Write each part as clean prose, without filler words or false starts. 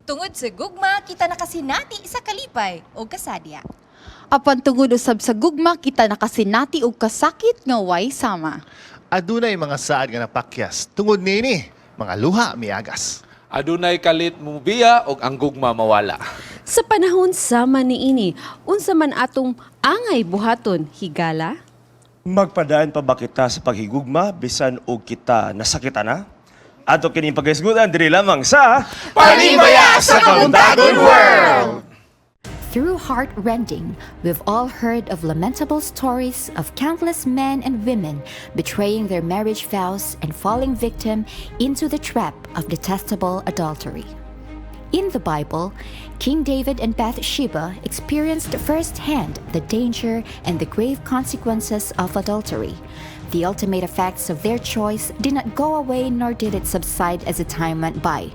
Tungod sa gugma, kita nakasinati sa kalipay o kasadya. Apan tungod usab sa gugma, kita nakasinati og kasakit nga way sama. Adunay mga saad nga napakyas. Tungod nini, mga luha miagas. Adunay kalit mubiya og ang gugma mawala. Sa panahon sama niini, unsa man atong angay buhaton, higala? Magpadaan pa ba kita sa paghigugma bisan og kita nasakitan na? Ato kini paghisgutan diri lamang sa Panimbaya sa Kabuntagon World! Through heart-rending, we've all heard of lamentable stories of countless men and women betraying their marriage vows and falling victim into the trap of detestable adultery. In the Bible, King David and Bathsheba experienced firsthand the danger and the grave consequences of adultery. The ultimate effects of their choice did not go away, nor did it subside as the time went by.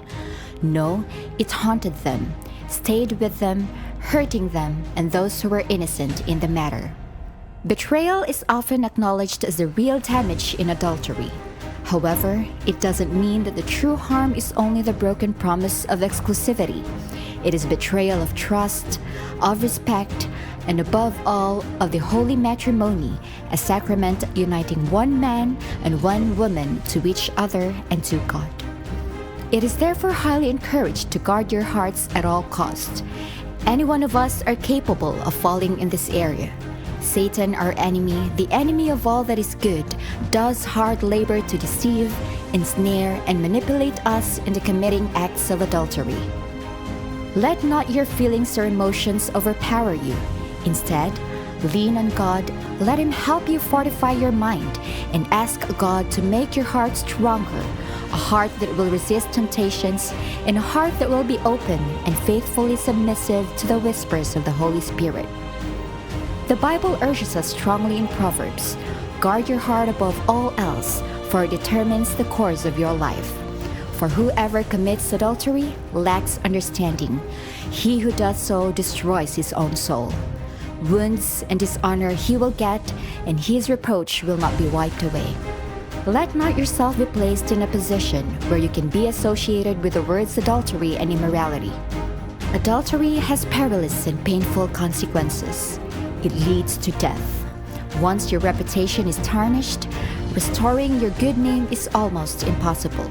No, it haunted them, stayed with them, hurting them and those who were innocent in the matter. Betrayal is often acknowledged as the real damage in adultery. However, it doesn't mean that the true harm is only the broken promise of exclusivity. It is betrayal of trust, of respect, and above all, of the holy matrimony, a sacrament uniting one man and one woman to each other and to God. It is therefore highly encouraged to guard your hearts at all costs. Any one of us are capable of falling in this area. Satan, our enemy, the enemy of all that is good, does hard labor to deceive, ensnare, and manipulate us into committing acts of adultery. Let not your feelings or emotions overpower you. Instead, lean on God, let Him help you fortify your mind, and ask God to make your heart stronger, a heart that will resist temptations, and a heart that will be open and faithfully submissive to the whispers of the Holy Spirit. The Bible urges us strongly in Proverbs: "Guard your heart above all else, for it determines the course of your life." For whoever commits adultery lacks understanding. He who does so destroys his own soul. Wounds and dishonor he will get, and his reproach will not be wiped away. Let not yourself be placed in a position where you can be associated with the words adultery and immorality. Adultery has perilous and painful consequences. It leads to death. Once your reputation is tarnished, restoring your good name is almost impossible.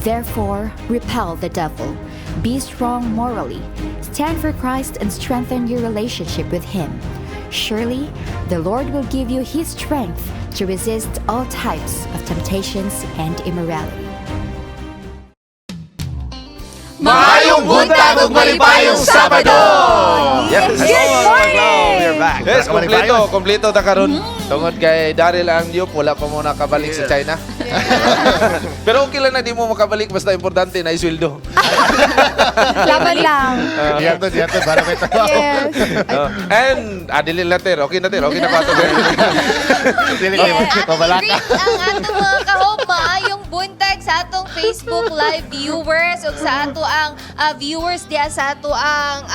Therefore, repel the devil. Be strong morally. Stand for Christ and strengthen your relationship with Him. Surely, the Lord will give you His strength to resist all types of temptations and immorality. Maayong buntag ug malipayong Sabado! Yes! Good morning! We're back. Yes, Para ka kompleto, malipayon. Kompleto ta karon. Tungod kay Daryl ang Yup, wala pa mo nakabalik sa China. Pero okay lang na di mo makabalik, basta importante na isweldo. Laban lang. Diyan to, diyan to, para may trabaho. Yes. And adili na ter, okay na ter, okay na pa to. Dili kayo At mabalaka. greet ang atong mga ka-hope, maayong buntag sa atong Facebook Live viewers ug sa ato ang viewers diya sa ato ang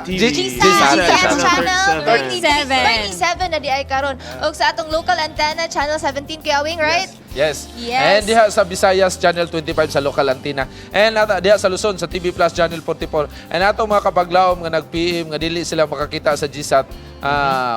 TV. GSAT, GSAT. GSAT Channel 37. 37 na di ay karon. Ug sa atong local antenna Channel 17, Kuya Wing, right? Yes. Yes. And diha sa Visayas Channel 25 sa local antenna. And ata diha sa Luzon sa TV Plus Channel 44. And ato mga kapaglaom nga nag-PM nga dili sila makakita sa GSAT.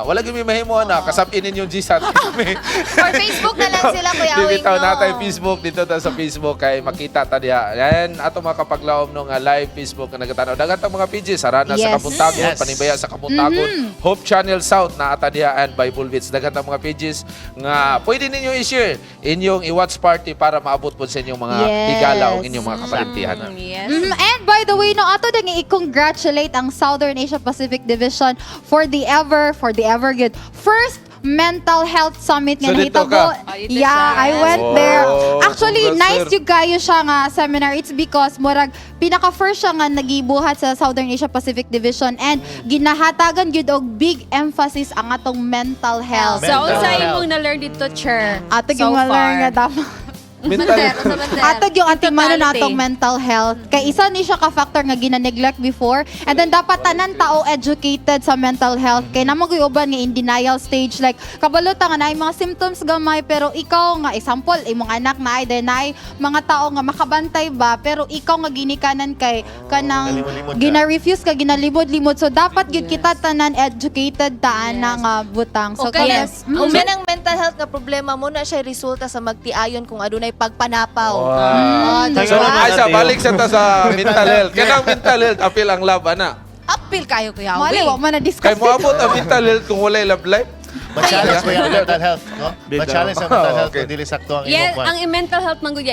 Wala gyud may mahimo na kasab-in ninyong GSAT. Or Facebook na lang sila, Kuya Di Wing, bitaw no? natay Facebook dito ta sa Facebook kay makita ta diha. And ato mga kapaglaom no nga live Facebook nga nagatanaw. Daghan tang mga pages Sarana sa Kabuntagon, Panimbaya sa Kabuntagon, Hope Channel South na ata diha and Bible Beats. Daghan tang mga pages nga pwede ninyo i-share inyong i-watch party para maabot po sa inyong mga higala o inyong mga kaparintihan. Yes. And by the way, no, ato dang i-congratulate ang Southern Asia Pacific Division for the ever good first mental health summit nga So, dito nahitabo. ka? Oh, dito Yeah, siya. I went Oh, there. Actually, congrats, nice sir. yung kayo siya nga seminar. It's because murag pinaka first siya nga nagibuhat sa Southern Asia Pacific Division and ginahatagan gyud og big emphasis ang atong mental health. So, Mental unsa health. imong na-learn dito, Chair? Ato so gyud ma-learn far? nga dapat. Mental. Atog yung ating mano Totality. natong mental health. Kay isa ni siya ka factor nga gina-neglect before. And then dapat tanan tao educated sa mental health. Kay namo gyud uban nga in denial stage, like kabalo ta nga naay mga symptoms gamay, pero ikaw nga, example, imong anak na ay naay mga tao nga makabantay ba, pero ikaw nga ginikanan kay kanang Nalimod-limod ka. gina-refuse ka, ginalimod-limod. So dapat gyud kita tanan educated taan na nga butang. So Okay. yes. Kung may nang mental health nga problema mo na siya resulta sa magtiayon kung adunay pagpanapaw. Wow. Oh, So, diba? ay sa balik sa ta sa mental health. Kanang mental health apil ang love ana. Apil kayo, Kuya Mali, Wing. wa man na-discuss. Kay moabot ang mental health kung walay love life. Ma-challenge ba yung mental health, no? Ma-challenge ang mental health Okay. kung dili sakto ang Yeah, imong kwan. ang mental health man gud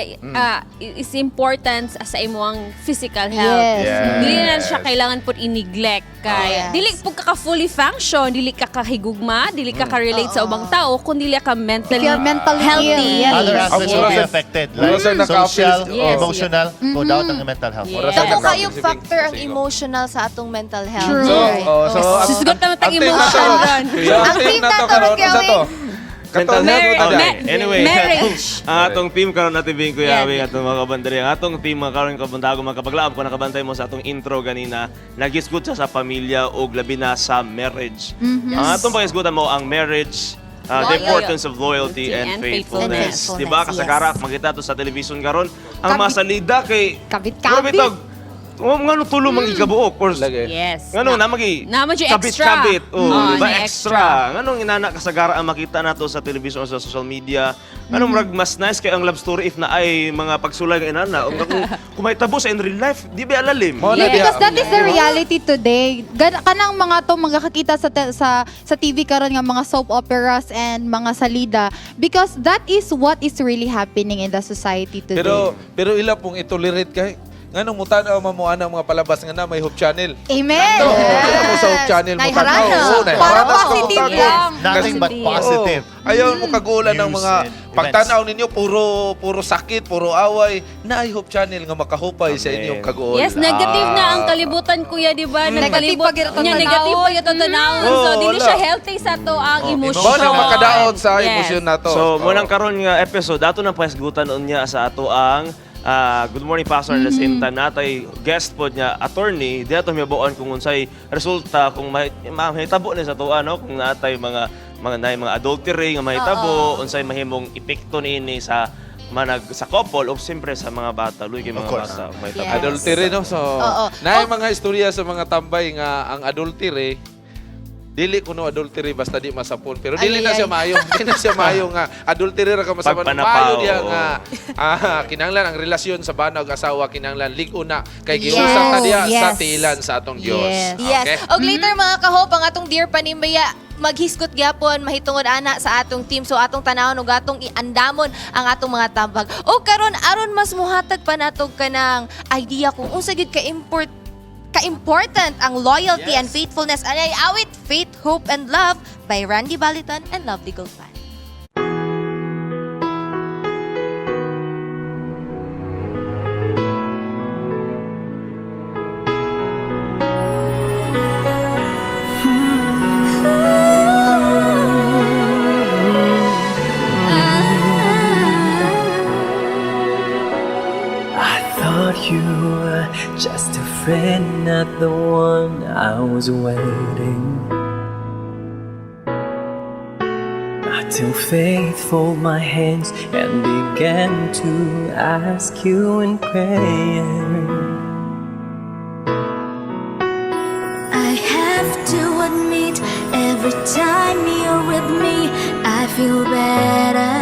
is important sa imong physical health. Yes. Yes. Dili na siya kailangan pud i-neglect kay Yes. dili pud ka fully function, dili ka kahigugma, dili ka ka-relate sa ubang tao kun dili ka mentally If you're mentally healthy. ill, yes. Other aspects will be affected. Like Mura sa naka-appeal social, Yes. emotional, go down ang mental health. Yes. Mura sa Dako naka-appeal kayong si Bing. factor ang Sige. emotional sa atong mental health. True. So, oh, so ang- Susgot naman tag ang team na emotion to, ron. Kuya, ang Ang team team na to na to, karon Kuya unsa to? Mental Katong health. health. Okay. Anyway, Marriage. ang atong team karon natin Bing Kuya Yeah. Wing atong mga kabandari. Ang atong team mga karon kabuntago mga kapaglaom kung nakabantay mo sa atong intro ganina, nagisgut siya sa pamilya o labi na sa marriage. Ang atong pagisgutan mo ang marriage, the Loyalty. importance of loyalty and faithfulness. faithfulness. Di ba? Kasagara, makita to sa television karon ang mga salida kay Kabit-kabit. Grabe tag. Ngano tulo mang ikabuok or Lagi. Yes. Ngano na magi Na medyo extra. kabit-kabit. Oh, Oo, di ba? na Extra. Nganong inana kasagara ang makita nato sa television o sa social media. Nganong murag mas nice kay ang love story if na ay mga pagsulay nga inana. O kung may tabo sa in real life, di ba alalim? Mo na Yes. diha. Because that is the reality today. Kanang mga to magkakita sa sa TV karon nga mga soap operas and mga salida, because that is what is really happening in the society today. Pero pero ila pong itolerate kay nganong mutan-aw man mo ana mga palabas nga na may Hope Channel. Amen. No, yes. Mo sa Hope Channel mo Nay tanaw. harana. Oo, nay Para harana sa positive kabuntagon. lang. Nothing but positive. Oo. Ayaw mo kagulan ng News mga and events. pagtanaw ninyo puro puro sakit, puro away. Na Hope Channel nga makahupay sa Amen. inyong kaguol. Yes, negative na ang kalibutan kuya, di ba? Negative Nagpalibot pag ito niya, tanawon. negative pag ito tanawon. So, Oo, dili wala. siya healthy sa to ang emosyon. Mao na makadaot sa Yes. emosyon nato. So, mo nang karon nga episode ato nang pahisgutan unya sa ato ang Good Morning Pastor at the same time natay guest pod niya attorney di ato mibuon kung unsay resulta kung may mahitabo ni sa atoa no kung natay mga nay mga adultery nga mahitabo unsay mahimong epekto niini sa manag sa couple o siyempre sa mga bata luy kay Of mga course. bata mahitabo. Yes. Adultery no so Oo. naay mga istorya sa mga tambay nga ang adultery dili kuno adultery basta di masapon pero dili Ay, na ay, siya ay. maayo dili na siya maayo nga adultery ra ka masapon Pagpanapaw, maayo diya oo. nga kinahanglan ang relasyon sa bana ug asawa kinahanglan lig-on na kay Yes. giusap ta diya sa Yes. tiilan sa atong Dios. Yes. Yes. Okay? Og later mga kahop, ang atong dear panimbaya maghisgot gyapon mahitungod ana sa atong team, so atong tanawon ug atong iandamon ang atong mga tambag. O karon aron mas muhatag pa natog kanang idea kung unsa gyud ka import ka-important ang loyalty and faithfulness. Anay awit Faith, Hope and Love by Randy Baliton and Lovely Goldman. I thought you were just a friend, not the one I was waiting. Until faith fold my hands and began to ask you in prayer. I have to admit, every time you're with me, I feel better.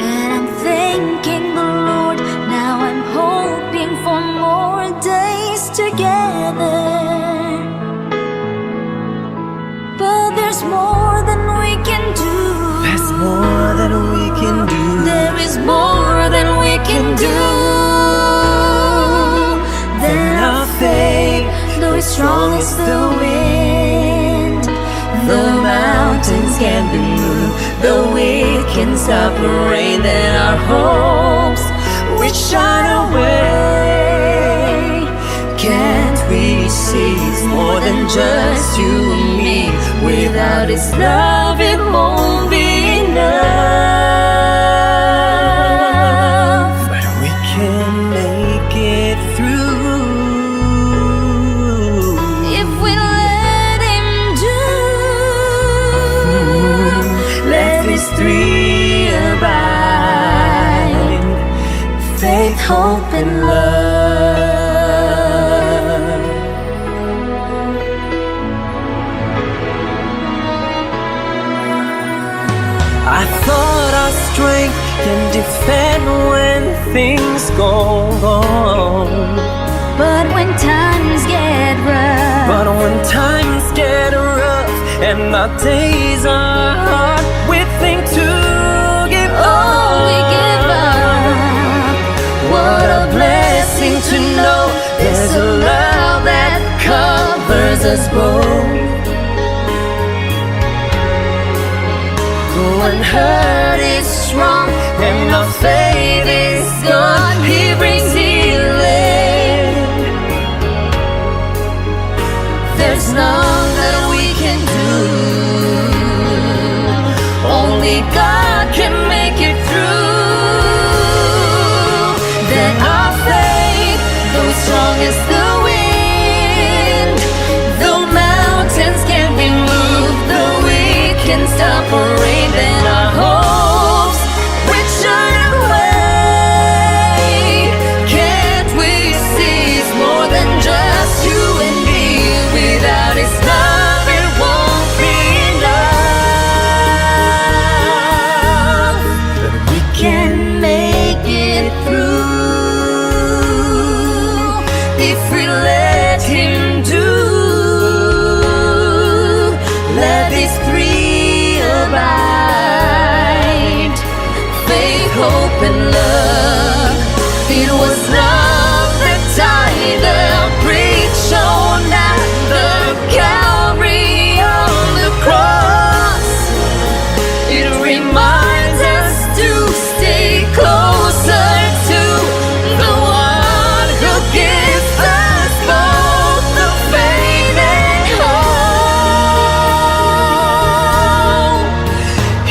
And I'm thanking the Lord, now I'm hoping for more days together. But there's more than we can do. There's more than we can do. There is more than we can do. Than our faith, though it's strong as the wind. The mountains can be moved, though we can separate, then our hopes which shine away. Can't we see it's more than just you and me? Without His love, it won't be enough. Hope, and love. I thought our strength can defend when things go wrong. But when times get rough, But when times get rough and the days are hard, we think to give up. Oh, we give up. What a blessing to know there's a love that covers us both. When hurt is strong and our faith is gone, He brings healing. There's none that we can do. Only God can make it through. Then our faith, though strong as the wind, though mountains can be moved, though we can stop a rain, then our hopes which shine away. Can't we see it's more than just you and me? Without His love, it won't be enough. But we can make it through if we let Him do. Let these three abide: faith, hope, and love. It was love that tied the bridge on at the Calvary on the cross. It reminds us to stay closer to the one who gives us both the faith and hope.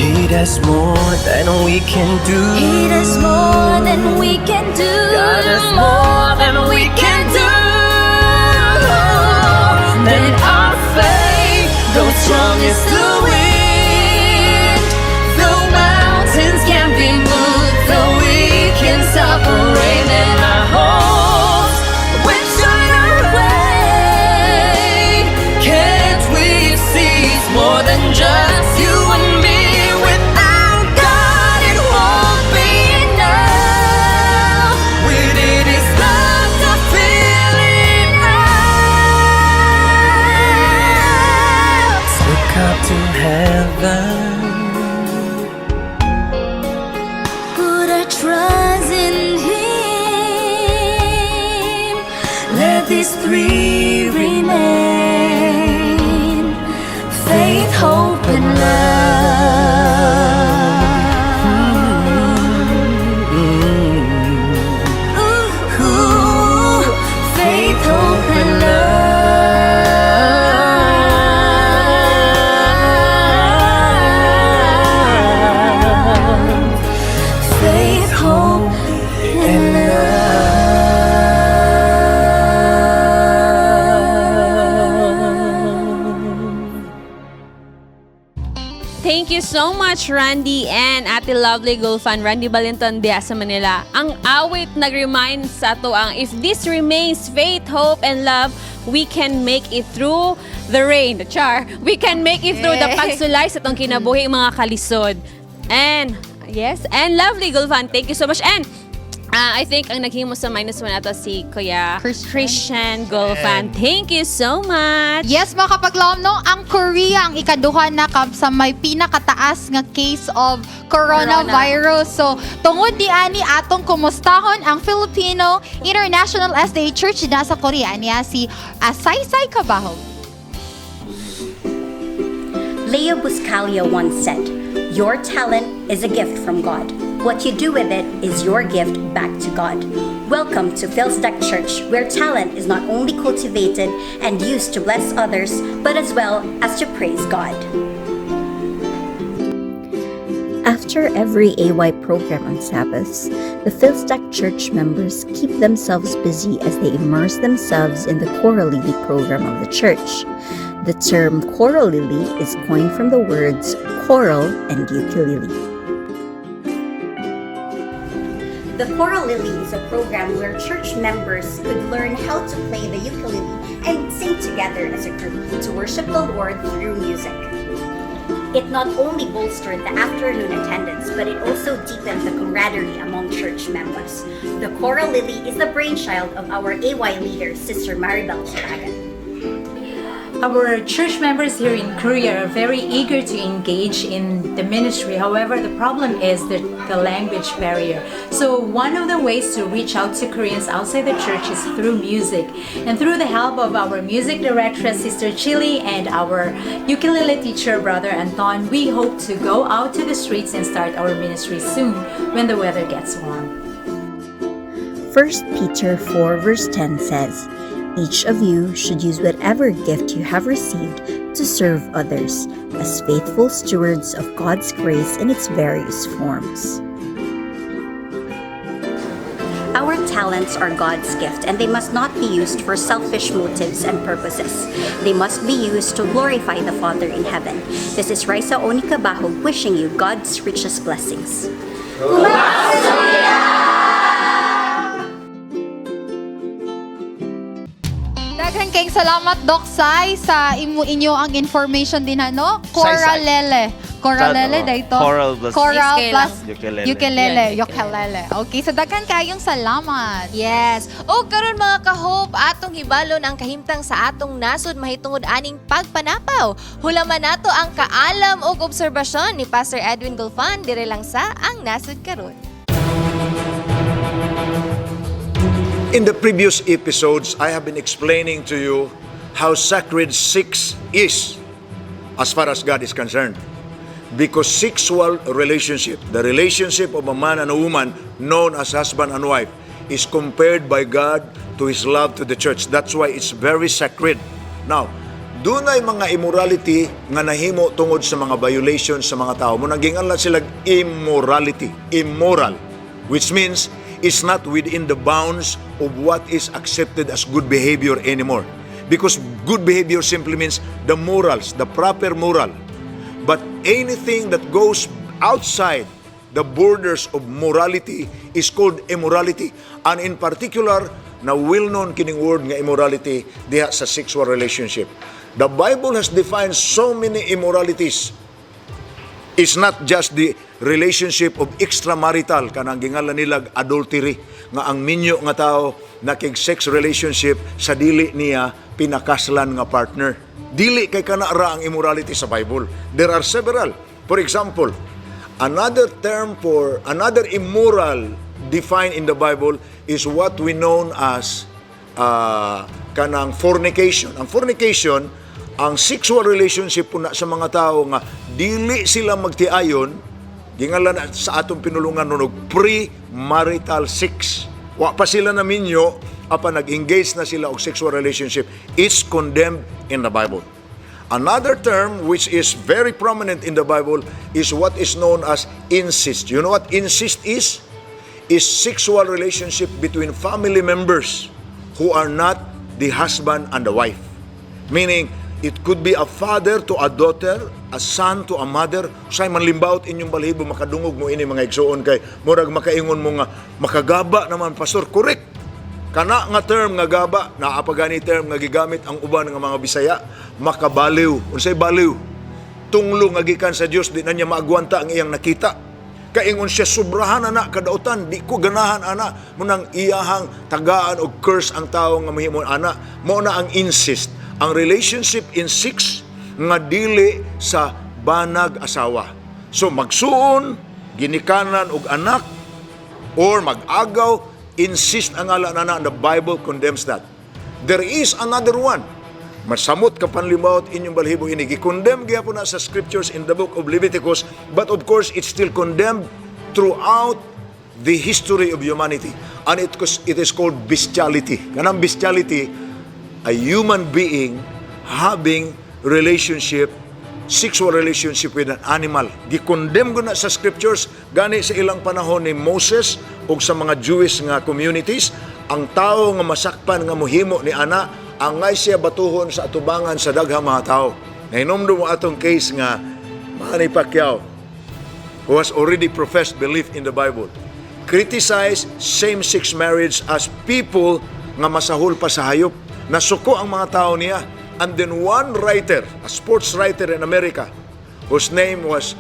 He does more than we can do. He does more than we can do. God does more than we can do. Then our faith, though strong as the wind, though mountains can be moved, though we can stop a rain, and our hopes which shine our way. Can't we see it's more than just you and me? Without God, it won't be enough. We need His love to fill it up. Look up to heaven. Put our trust in Him. Let these three remain: faith, hope, and love. Ooh, faith, hope, and love. Faith, hope, and love. Thank you so much, Randy and Ate Lovely Gulfan, Randy Balinton diya sa Manila. Ang awit nag-remind sa ato ang if this remains faith, hope, and love, we can make it through the rain. Char! We can make it through the pagsulay sa atong kinabuhi, mga kalisod. And, yes, and Lovely Gulfan, thank you so much. And, I think ang naghimo sa -1 ato si Kuya Christian. Christian Gulfan. Thank you so much. Yes, mga kapaglaom, no, ang Korea ang ikaduha na kap sa may pinakataas nga case of coronavirus. So, tungod ni ani atong kumustahon ang Filipino International SDA Church na sa Korea niya si Saysay Cabahog. Leo Buscaglia once said, "Your talent is a gift from God. What you do with it is your gift back to God." Welcome to Philsdac Church, where talent is not only cultivated and used to bless others, but as well as to praise God. After every AY program on Sabbaths, the Philsdac Church members keep themselves busy as they immerse themselves in the Coral Lily program of the church. The term Coral Lily is coined from the words coral and ukulele. The Choral Lily is a program where church members could learn how to play the ukulele and sing together as a group to worship the Lord through music. It not only bolstered the afternoon attendance, but it also deepened the camaraderie among church members. The Choral Lily is the brainchild of our AY leader, Sister Maribel Chalagan. Our church members here in Korea are very eager to engage in the ministry. However, the problem is the language barrier. So one of the ways to reach out to Koreans outside the church is through music. And through the help of our music directress, Sister Chili, and our ukulele teacher, Brother Anton, we hope to go out to the streets and start our ministry soon when the weather gets warm. 1 Peter 4, verse 10 says, "Each of you should use whatever gift you have received to serve others as faithful stewards of God's grace in its various forms." Our talents are God's gift, and they must not be used for selfish motives and purposes. They must be used to glorify the Father in heaven. This is Raisa Onika Bahog wishing you God's richest blessings. Daghan kayong salamat, Doc Sai, sa imo inyo ang information din, ano? Sai. Coralele. Coralele Sa- dito. Coral plus Coral SK plus ukulele. ukulele. Yeah, Ukulele. Okay, so daghan kayong salamat. Yes. O karon, mga ka-hope, atong hibalon ang kahimtang sa atong nasod mahitungod aning pagpanapaw. Hulaman nato ang kaalam ug obserbasyon ni Pastor Edwin Gulfan dire lang sa Ang Nasod Karon. In the previous episodes, I have been explaining to you how sacred sex is as far as God is concerned. Because sexual relationship, the relationship of a man and a woman known as husband and wife, is compared by God to His love to the church. That's why it's very sacred. Now, dunay mga immorality nga nahimo tungod sa mga violations sa mga tao. Mao nang ginganlan sila immorality, immoral, which means it's not within the bounds of what is accepted as good behavior anymore. Because good behavior simply means the morals, the proper moral. But anything that goes outside the borders of morality is called immorality. And in particular, na well-known kining word nga immorality diha sa sexual relationship. The Bible has defined so many immoralities. It's not just the relationship of extramarital, kanang gingalan nila adultery, nga ang minyo nga tao nakig sex relationship sa dili niya pinakaslan nga partner. Dili kay kana ra ang immorality sa Bible. There are several. For example, another term for another immoral defined in the Bible is what we known as kanang fornication. Ang fornication, ang sexual relationship po na sa mga tao nga dili sila magtiayon, gingalan na sa atong pinulungan nunog pre-marital sex. Wa pa sila na minyo, apan nag-engage na sila og sexual relationship. It's condemned in the Bible. Another term which is very prominent in the Bible is what is known as incest. You know what incest is? Is sexual relationship between family members who are not the husband and the wife. Meaning, it could be a father to a daughter, a son to a mother. Usahay manlimbawot inyong balhibo makadungog mo ini, mga igsuon, kay murag makaingon mo nga makagaba naman, Pastor. Correct. Kana nga term nga gaba, naa pa gani term nga gigamit ang uban nga mga Bisaya, makabaliw. Unsay baliw? Tunglo nga gikan sa Dios, di na niya maagwanta ang iyang nakita. Kaingon siya, "Sobrahan ana kadautan, di ko ganahan ana." Mao nang iyahang tagaan og curse ang tao nga mahimo ana. Mao na ang incest. Ang relationship in sex nga dili sa banag asawa. So magsuon, ginikanan og anak, or mag-agaw, incest ang ngalan ana, and the Bible condemns that. There is another one. Masamot ka panlimawot inyong balhibo ini. Gi-condemn gyapon na sa scriptures in the book of Leviticus, but of course, it's still condemned throughout the history of humanity. And it is called bestiality. Kanang bestiality, a human being having relationship, sexual relationship with an animal. Gi-condemn ko na sa scriptures, gani sa ilang panahon ni Moses o sa mga Jewish nga communities, ang tao nga masakpan nga muhimo ni ana, angay siya batuhon sa atubangan sa daghang mga tao. Nahinomdom mo atong case nga Manny Pacquiao, who has already professed belief in the Bible. criticized same-sex marriage as people nga masahol pa sa hayop. Nasuko ang mga tao niya. And then one writer, a sports writer in America, whose name was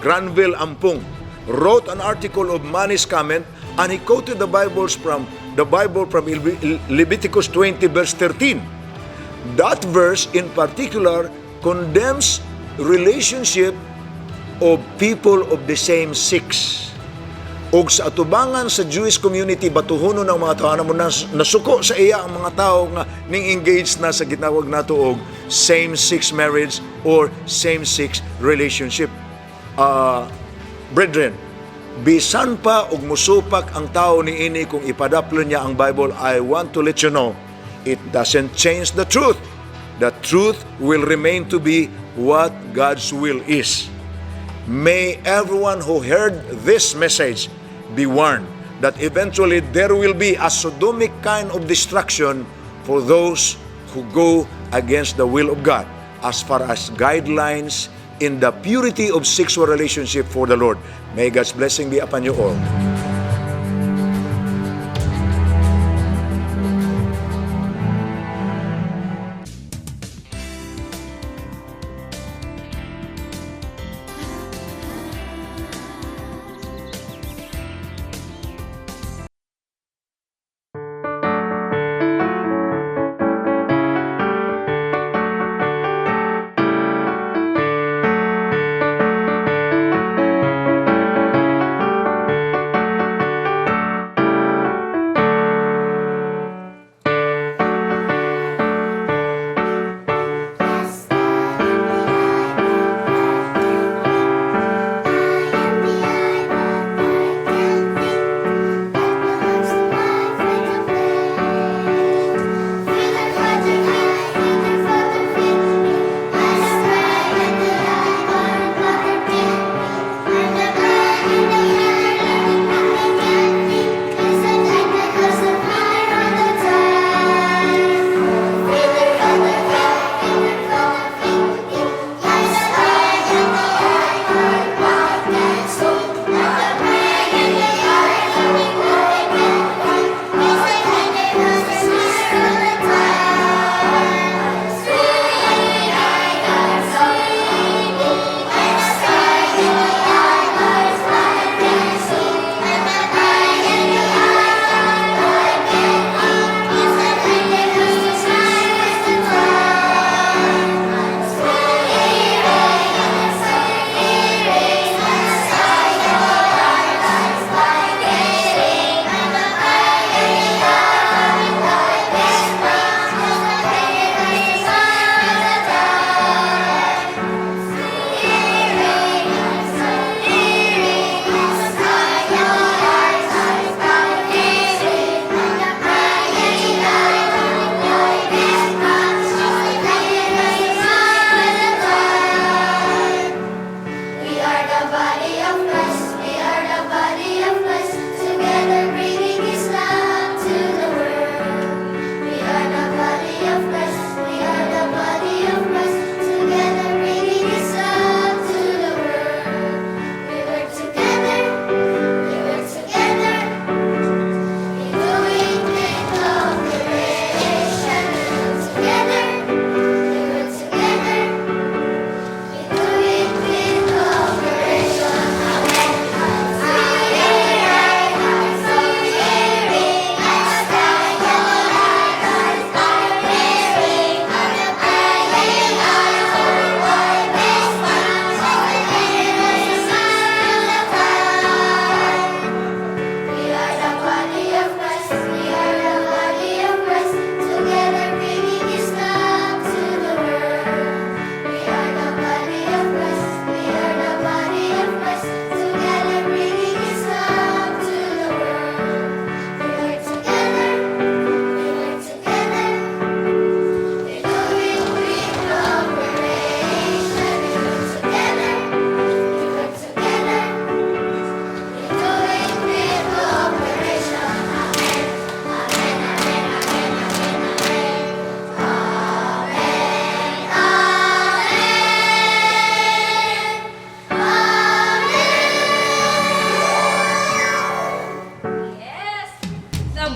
Granville Ampong, wrote an article of Manny's comment, and he quoted the Bible from Leviticus 20 verse 13. That verse in particular condemns relationship of people of the same sex. Og sa atubangan sa Jewish community, batuhonon ang mga tao mo nasuko sa iya ang mga tao nga ning engage na sa gitawag nato og same-sex marriage or same-sex relationship. Brethren, bisan pa og musupak ang tao ni ini kung ipadaplo niya ang Bible, I want to let you know, it doesn't change the truth. The truth will remain to be what God's will is. May everyone who heard this message be warned that eventually there will be a sodomic kind of destruction for those who go against the will of God as far as guidelines in the purity of sexual relationship for the Lord. May God's blessing be upon you all.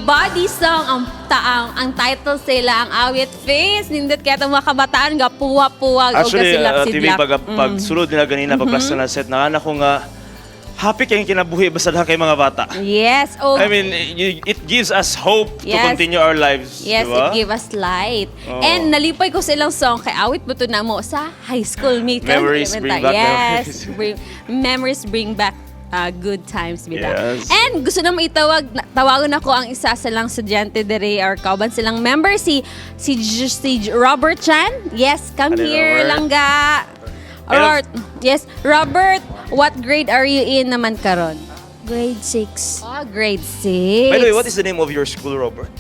Body Song ang taang ang title sila ang awit face nindot kaya itong mga kabataan ga puwa-puwag o Actually, TV, gasilap-sidlap. pag, pag sulod nila ganina, pag na set, nangana ko nga, happy kayong kinabuhi basta dahil kay mga bata. Yes. Oh, I mean, it gives us hope to continue our lives, Yes, di ba? it gave us light. Oo. And nalipay ko silang song kay awit mo to na mo sa high school me. Memories bring back Yes, memories. Memories bring back good times bitaw. Yes. And gusto na mo itawag, tawagon ako ang isa sa lang estudyante dere or kauban silang member si Robert Chan. Yes, come Hello, here Robert. langga. Hello. Robert, yes, Robert, what grade are you in naman karon? Grade 6. Ah, grade 6. By the way, what is the name of your school, Robert?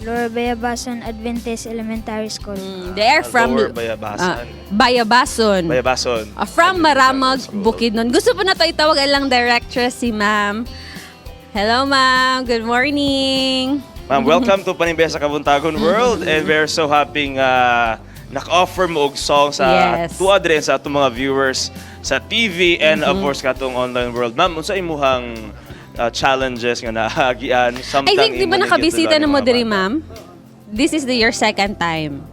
Lower Bayabasan Adventist Elementary School. They are from Lower Bayabasan. Bayabason. Bayabason. From Maramag, Bukidnon. Gusto po na to itawag alang directress si ma'am. Hello, ma'am. Good morning. Ma'am, welcome to Panimbaya sa Kabuntagon World and we're so happy nga naka-offer mo og song sa tuwa din sa atong mga viewers sa TV and of course katong online world. Ma'am, unsa imuhang challenges nga naagian I samtang think di ba imo nakabisita nagituloy na mo ang mga diri, bata? ma'am? This is your second time.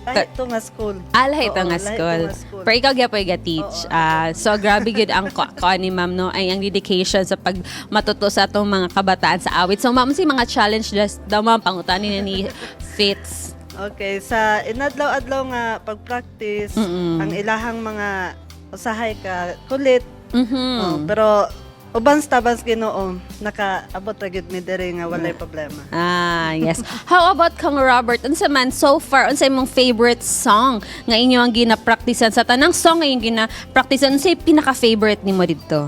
Lahi to nga school. Ah, lahi ito Oo, nga lahi to school. nga school. Pero ikaw gyapon ga-teach. Ah, so grabe gyud ang ko ni ma'am no ay ang dedication sa pag matuto sa atong mga kabataan sa awit. So ma'am, si mga challenge just daw ma'am pangutani na ni Fitz. Okay, sa inadlaw-adlaw nga pag-practice, ang ilahang mga usahay ka kulit. Oh, pero uban sa tabang sa Ginoo, nakaabot ra gyud mi diri nga walay problema. Ah, yes. How about kang Robert? Unsa man so far unsa imong favorite song nga inyo ang ginapraktisan sa tanang song nga inyong ginapraktisan unsay pinaka-favorite nimo didto?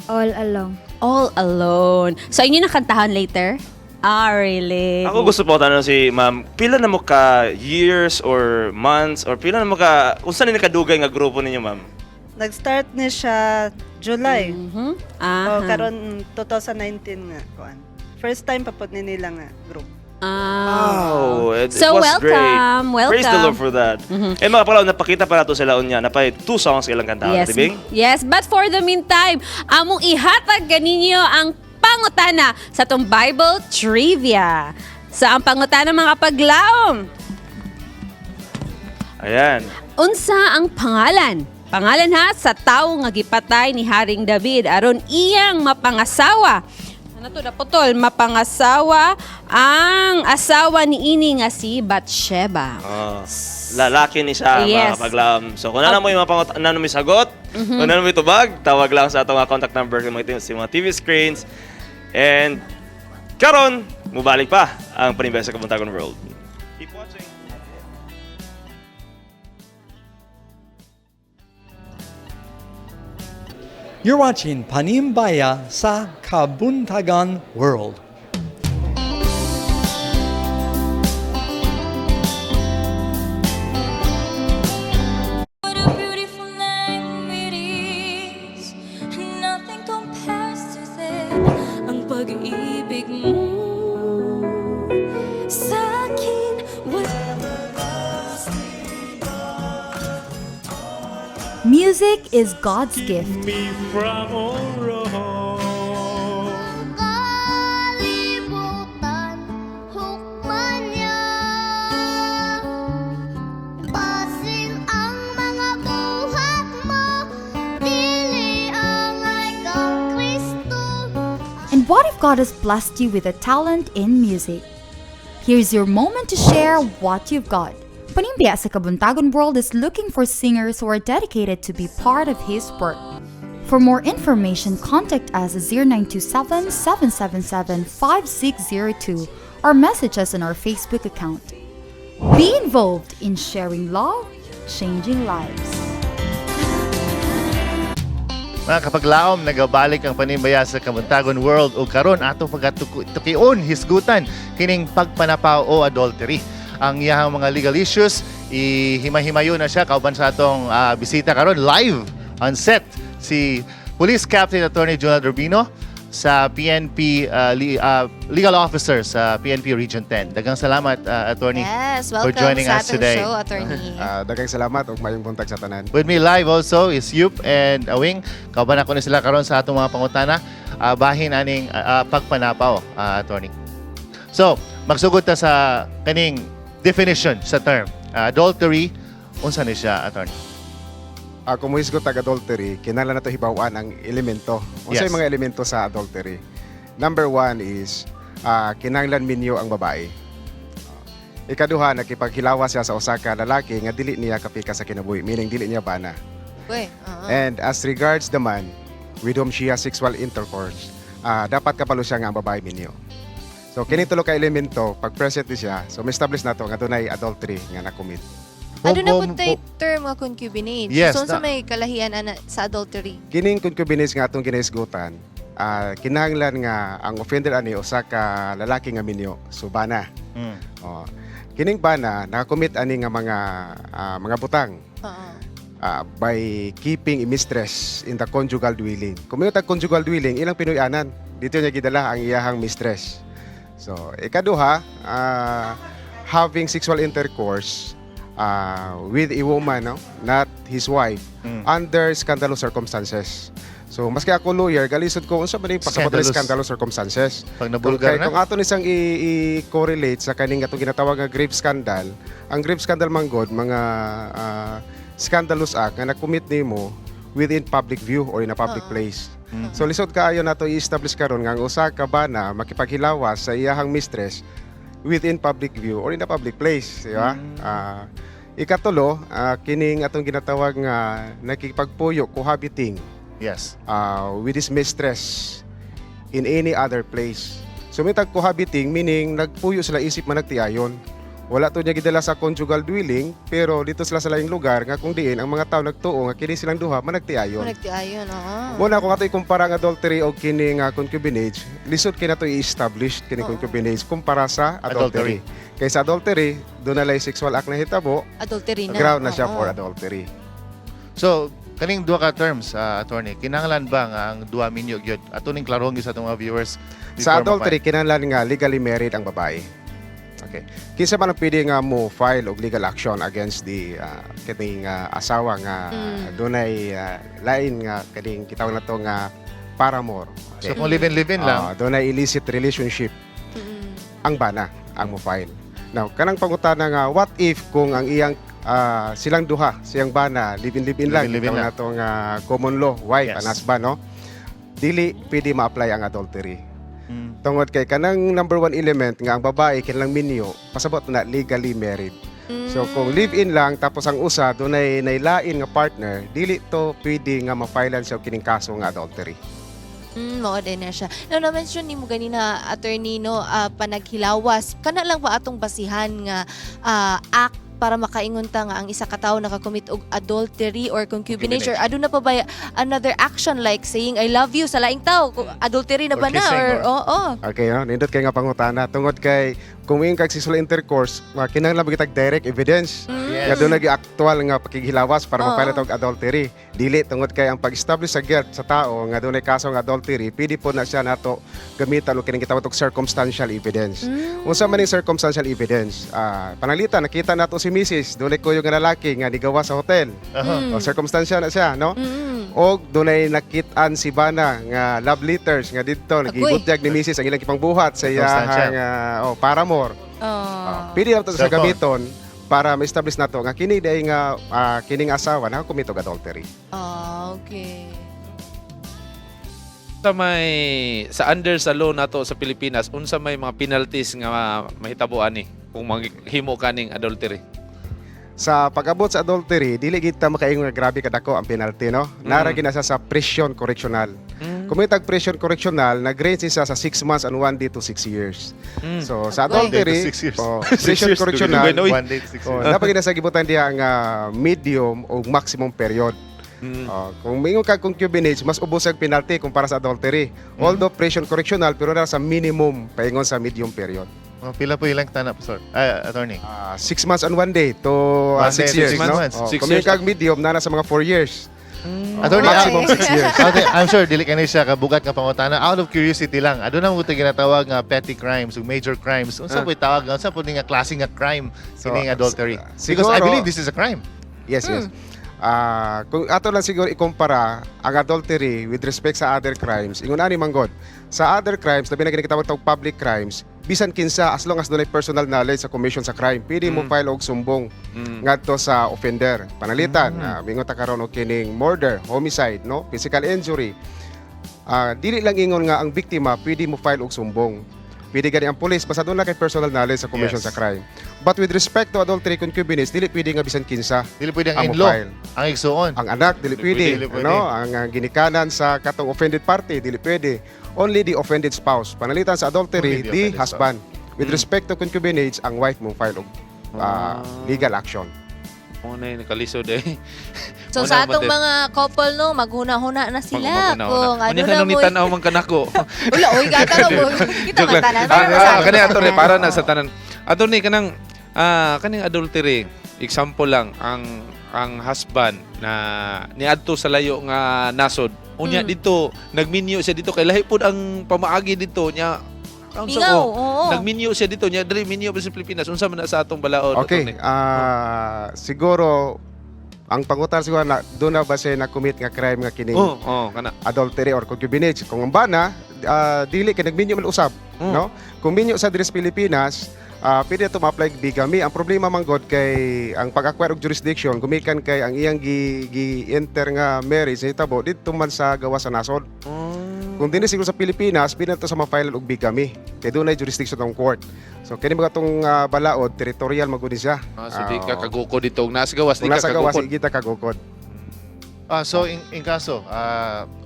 All Along. All Alone. So inyo nakantahan later? Ah, really? Ako gusto po tanong si ma'am, pila na mo ka years or months or pila na mo ka unsa ni nakadugay nga grupo ninyo, ma'am? Nag-start ni siya July. Ah. Oh, karon 2019 nga kuan. First time pa pod ni nila nga group. Ah. Wow, it So, was welcome, great. Praise the welcome. Lord for that. Eh mga palaw, napakita pa nato sila unya, napay two songs ilang kantahan, Yes. tibing? Yes, but for the meantime, among ihatag ganinyo ang pangutana sa tong Bible trivia. Sa ang pangutana mga kapaglaom, Ayan. unsa ang pangalan? Pangalan ha sa tawo nga gipatay ni Haring David aron iyang mapangasawa. Ano to naputol? Mapangasawa ang asawa ni ini nga si Bathsheba. Ah, lalaki ni siya, mga kapaglaom. So kung ano mo yung mga ano mo yung sagot, kung ano mo yung tubag, tawag lang sa atong mga contact number sa mga TV screens. And karon, mubalik pa ang Panimbaya sa Kabuntagon World. Keep watching. You're watching Panimbaya sa Kabuntagon World. What a beautiful name it is. Nothing compares to this. Ang pag-ibig mo sa akin. Music is God's gift. Me from all wrong. Kalibutan, hukman niya. Basin ang mga buhat mo, dili angay kang Kristo. And what if God has blessed you with a talent in music? Here's your moment to share what you've got. Panimbaya sa Kabuntagon World is looking for singers who are dedicated to be part of His work. For more information, contact us at 0927 777 5602 or message us on our Facebook account. Be involved in sharing love, changing lives. Mga kapaglaom, nagabalik ang Panimbaya sa Kabuntagon World o karon atong pagkatukion hisgutan kining pagpanapaw o adultery. Ang iyahang mga legal issues, ihimahimayo na siya kauban sa atong bisita karon live on set si Police Captain Attorney Jonald Rubino sa PNP Legal Officer sa PNP Region 10. Daghang salamat, Attorney, Yes, for welcome joining sa us atong today. show, Attorney. Daghang salamat ug maayong buntag sa tanan. With me live also is Yup and Awing. Kauban ako ni sila karon sa atong mga pangutana. Bahin aning pagpanapaw, Attorney. So, magsugod ta sa kaning definition sa term. Adultery, unsa ni siya, attorney? Kung muhisgot tag adultery, kinahanglan nato hibaw-an ang elemento. Unsay mga elemento sa adultery? Number one is kinahanglan minyo ang babae. Ikaduha, nakipaghilawas siya sa usa ka lalaki nga dili niya kapika sa kinabuhi, meaning dili niya bana. Uy, oo. And as regards the man with whom she has sexual intercourse, dapat kabalo siya nga ang babae minyo. So kini tulo ka elemento, pag present ni siya, so ma-establish nato nga dunay adultery nga na-commit. Ano na po tay term nga concubinage? Yes, So, unsa may kalahian ana sa adultery? Kining concubinage nga atong ginahisgutan, kinahanglan nga ang offender ani usa ka lalaki nga minyo, so bana. Oh. Kining bana nakakommit ani nga mga butang by keeping a mistress in the conjugal dwelling. Kung may tag conjugal dwelling, ilang Pinoy-anan, dito niya gidala ang iyahang mistress. So, ikaduha, having sexual intercourse with a woman, no, not his wife, under scandalous circumstances. So, maski ako lawyer, galisod ko unsa man yung pasabot ng Scandalous. Scandalous circumstances. Pag nabulgar Kung, na? kung ato ni siyang i-correlate sa kaning atong ginatawag nga grave scandal, ang grave scandal man god mga scandalous act nga na-commit nimo within public view or in a public place. So lisod kaayo nato i-establish karon nga ang usa ka bana makipaghilawas sa iyahang mistress within public view or in a public place, di ba? Ikatulo, kining atong ginatawag nga nakipagpuyo, cohabiting with his mistress in any other place. So may tag cohabiting meaning nagpuyo sila isip managtiayon. Wala to niya gidala sa conjugal dwelling, pero dito sila sa laing lugar nga kung diin ang mga tao nagtuo nga kini silang duha managtiayon. Managtiayon, oo. Muna kung ato ikumpara ang adultery o kini nga concubinage, lisod kay nato i-establish kini concubinage kumpara sa adultery. Kay sa adultery, duna lay sexual act na hitabo, Adultery na. Ground na siya for adultery. So, kaning duha ka terms, attorney, kinahanglan ba nga ang duha minyo gyud? Ato ning klarohon gyud sa atong mga viewers Sa before adultery, ma-file. kinahanglan nga legally married ang babae. Okay. Kinsa man ang pwede nga mo file og legal action against the kining asawa nga dunay lain nga kining kitawag na to nga paramour? So kung live-in, live-in lang. Dunay illicit relationship. Ang bana ang mo file. Now, kanang pangutana nga what if kung ang iyang silang duha, siyang bana, live-in, live-in lang, Live-in, live-in gitawag lang. na to nga common law, wife and husband, no? Dili pwede ma-apply ang adultery. Tungod kay kanang number one element nga ang babae kinahanglang minyo, pasabot na legally married. So kung live-in lang tapos ang usa dunay nailain nga partner, dili to pwede nga ma-filean siya og kining kaso nga adultery. Mao din na siya. Now, na-mention nimo ganina, attorney, no, panaghilawas. Kana lang ba atong basihan nga act para makaingon ta nga ang isa ka tawo nakakommit og adultery or concubinage, or aduna pa ba another action like saying "I love you" sa laing tao? Adultery na Or ba na kissing, or oo? Okay, no? Nindot kay nga pangutana tungod kay kung moingon kag sexual intercourse, kinahanglan ba kitag direct evidence nga duna gyud actual nga pakighilawas para ma-file og adultery. Dili, tungod kay ang pag-establish sa guilt sa tao nga dunay kaso nga adultery, pwede po na siya nato gamitan og kining gitawag og circumstantial evidence. Unsa man ning circumstantial evidence? Pananglitan nakita nato si Mrs. dunay kuyog nga lalaki nga nigawa sa hotel. O, circumstantial na siya, no? Og dunay nakit-an si bana nga love letters nga didto nagibutyag ni Mrs. ang ilang gipangbuhat sa Circumstantial. iyahang oh, paramour. Pwede nato sa Cellphone. gamiton para ma-establish nato nga kini day nga kining asawa nakakomit og adultery. Ah, okay. Sa may sa under sa law nato sa Pilipinas, unsa may mga penalties nga mahitabo ani kung maghimo ka ning adultery? Sa pag-abot sa adultery, dili gid ta makaingon nga grabe kadako ang penalty, no? Nara gina siya sa prison correctional. Kung may tag prison correctional, nag-range siya sa 6 months and 1 day to 6 years. So sa One day to adultery, 6 years. oh, 6 prison years, correctional, dugay-dugay na, oy. 1 day to 6 oh, years. dapat gina sa gibutan diha ang medium o maximum period. Oh, kung mingon kag concubinage, mas ubos ang penalty kumpara sa adultery. Although prison correctional, pero na sa minimum paingon sa medium period. Oh, pila po ilang tana, sir? Ay, attorney. 6 months and 1 day to 1 day 6 to years, 6 no? months. Oh, 6 kung years. kag medium, nana sa mga 4 years. Attorney, Maximum 6 years. Okay, I'm sure dili kani siya kabugat nga pangutana. Out of curiosity lang, aduna mo ginatawag nga petty crimes ug major crimes? Unsa po tawag? Unsa po ni nga klase nga crime So, kining adultery? Because I siguro- believe this is a crime. Yes. Kung ato lang siguro ikumpara ang adultery with respect sa other crimes, ingon ani man god. Sa other crimes, labi na gini kitawag tawag public crimes, Bisan kinsa, as long as dunay personal knowledge sa commission sa crime, pwede mo file og sumbong ngadto sa offender. Panalitan, mingon ta karon og kining murder, homicide, no, physical injury. Dili lang ingon nga ang biktima pwede mo file og sumbong. Pwede gani ang police basta duna kay personal knowledge sa commission sa crime. But with respect to adultery, concubinage, dili pwede nga bisan kinsa. Dili pwede ang mo in-law, file. ang igsuon. Ang anak dili Dili pwede, pwede, dili pwede. ano, ang ginikanan sa katong offended party dili pwede. Only the offended spouse. Panalitan sa adultery, Only the the offended husband. With respect to concubinage, ang wife mo file og legal action. Mo na yung nakalisod eh. So Mo sa na, atong Matet. mga couple, no, maghuna-huna na sila kung ano Unya na kanong mo. ni tan-aw man kanako. Wala, oy, gata mo. Kita Joke man lang. tanan. Kani attorney, para na sa tanan. Attorney, kanang kaning adultery, example lang ang husband na niadto sa layo nga nasod. Unya dito nagminyo siya dito kay lahi pud ang pamaagi dito nya. Unsa Mingaw, ko? oo. Nagminyo siya dito nya diri minyo pa sa Pilipinas. Unsa man na sa atong balaod, Okay, attorney? siguro ang pangutan siguro na duna ba siya na-commit nga crime nga kining Oh, kana. Adultery or concubinage. Kung ang bana, dili kay nagminyo man usab, no? Kung minyo sa diri sa Pilipinas, pwede to ma-apply bigamy. Ang problema man god kay ang pag-acquire og jurisdiction gumikan kay ang iyang gi-enter nga marriage nahitabo didto man sa gawas sa nasod. Kung dinhi siguro sa Pilipinas, pwede na to sa ma-file og bigamy. Kay dunay jurisdiction ng court. So kini mga tong balaod, territorial man gud ni siya. So di ka kagukod dito og nasa gawas, di Kung ka nasa gawas, kagukod. di kita kagukod. So in kaso,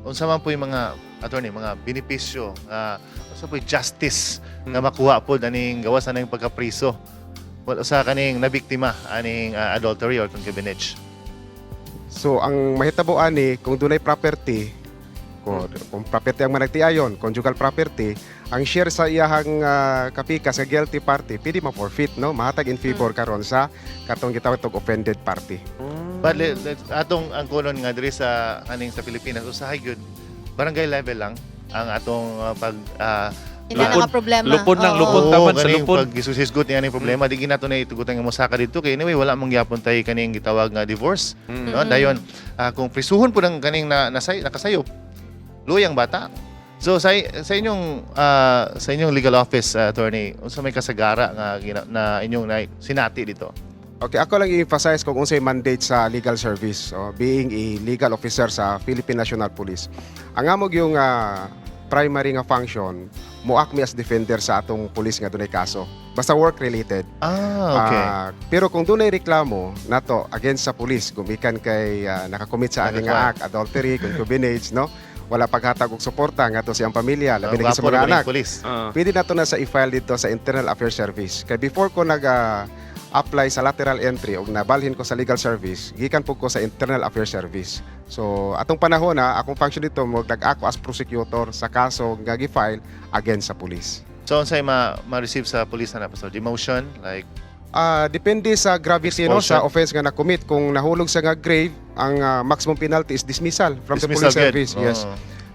unsa man po yung mga attorney, mga benepisyo, unsa po yung justice nga makuha po aning gawas aning pagkapriso wala sa kaning nabiktima aning adultery or concubinage? So ang mahitabo ani kung dunay property, kung property ang managtiayon, conjugal property, ang share sa iyahang kapikas sa guilty party pwede ma-forfeit, no? Mahatag in favor karon sa katong gitawag tog offended party. But atong ang kunon nga diri sa kaning sa Pilipinas, usahay gyud barangay level lang ang atong pag Hindi na nga problema. Lupon lang, lupon Oo, taman sa kaning lupon. pag gisusisgot niya aning problema, di ginato na itugutan nga mosaka dito kay anyway wala mong gyapon tay kaning gitawag nga divorce. No, dayon kung prisuhon po ng kaning na, nakasayop, luyang bata. So sa inyong legal office, attorney, unsa may kasagara nga na inyong na, sinati dito? Okay, ako lang i-emphasize kung unsay mandate sa legal service, so, being a legal officer sa Philippine National Police. Ang among yung primary nga function, mo-act mi as defender sa atong police nga dunay kaso. Basta work related. Pero kung dunay reklamo nato against sa police, gumikan kay nakakommit sa aning nga act, adultery, concubinage, no? Wala paghatag og suporta ngadto sa iyang pamilya, labi na sa Gwapo mga ra ba ning anak. police? Pwede nato na sa i-file dito sa Internal Affairs Service. Kay before ko nag apply sa lateral entry og nabalhin ko sa legal service, gikan po ko sa Internal Affairs Service. So atong panahon na akong function dito mo nag-ako as prosecutor sa kaso nga gi-file against sa police. So unsay ma-receive sa police na, Pastor? Demotion like Depende sa gravity, no, Expulsion? sa offense nga na-commit. Kung nahulog sa nga grave, ang maximum penalty is dismissal from the Dismissal police gyud. service. Yes.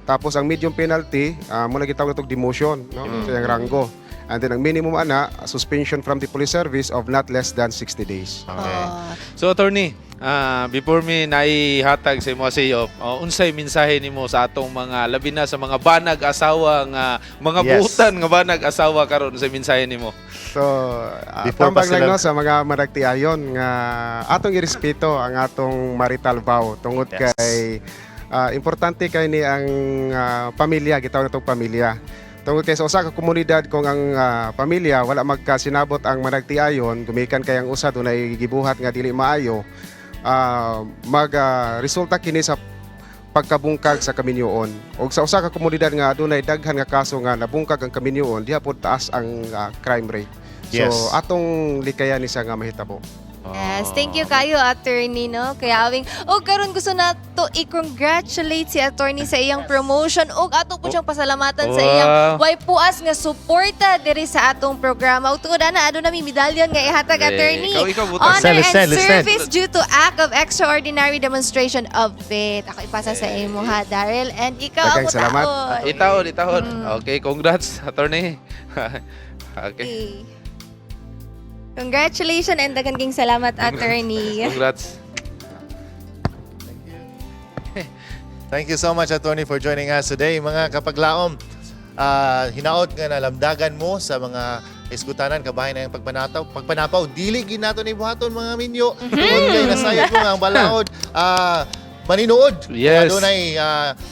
Tapos ang medium penalty, mo na gitawag natong demotion, no, sa iyang ranggo. And then ang minimum ana, suspension from the police service of not less than 60 days. Okay. So attorney, before me naihatag sa imo sa iyo, unsay mensahe nimo sa atong mga labi na sa mga banag asawa nga mga buutan nga banag asawa karon, sa mensahe nimo? So, Before pa tambag lang, sila- no, sa mga managtiayon nga atong irespeto ang atong marital vow tungod kay importante kay ni ang pamilya, gitawag natong pamilya. Tungod kay sa usa ka komunidad, kung ang pamilya wala magkasinabot ang managtiayon, gumikan kay ang usa dunay gibuhat nga dili maayo, mag resulta kini sa pagkabungkag sa kaminyoon. Og sa usa ka komunidad nga adunay daghan nga kaso nga nabungkag ang kaminyoon, diha pod taas ang crime rate. So atong likayan ni siya nga mahitabo. Yes, thank you kayo, attorney, no? Kaya awing, o karon gusto na to i-congratulate si attorney sa iyang promotion ug ato po siyang pasalamatan sa iyang way puas nga suporta diri sa atong programa. Ug tungod ana, aduna mi medalyon nga ihatag, Eh, attorney. ikaw, butang. Honor Listen, and listen, listen. service due to act of extraordinary demonstration of faith. Ako ipasa sa imo ha, Daryl. And ikaw Daghang ang salamat. mutaon. Itahon, itahon. Okay, congrats, attorney. Okay. Okay. Congratulations and daghan king salamat, attorney. Congrats. Thank you so much, attorney, for joining us today. Mga kapaglaom, Hinaot nga nalamdagan mo sa mga isgutanan kabahin na yung pagpanataw, pagpanapaw dili gid nato ni buhaton, mga minyo, tungod kay nasayod mo nga ang balaod maninuod. Adunay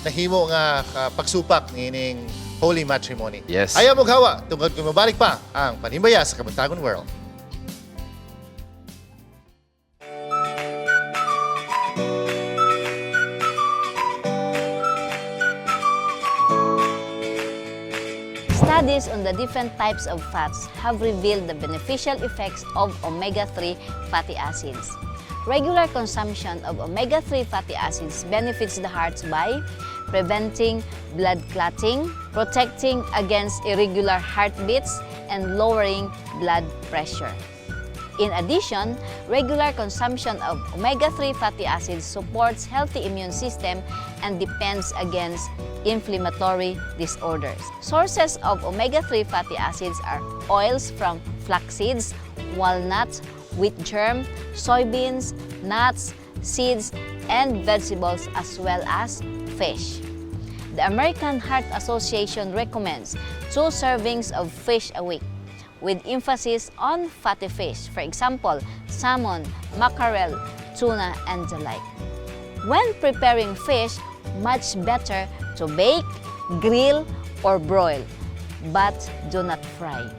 nahimo nga pagsupak niining holy matrimony. Ayaw mo gawa tungod kung mabalik pa ang Panimbaya sa Kabuntagon World. Studies on the different types of fats have revealed the beneficial effects of omega-3 fatty acids. Regular consumption of omega-3 fatty acids benefits the heart by preventing blood clotting, protecting against irregular heartbeats, and lowering blood pressure. In addition, regular consumption of omega-3 fatty acids supports healthy immune system and defends against inflammatory disorders. Sources of omega-3 fatty acids are oils from flax seeds, walnuts, wheat germ, soybeans, nuts, seeds, and vegetables, as well as fish. The American Heart Association recommends two servings of fish a week, with emphasis on fatty fish, for example, salmon, mackerel, tuna, and the like. When preparing fish, much better to bake, grill, or broil, but do not fry.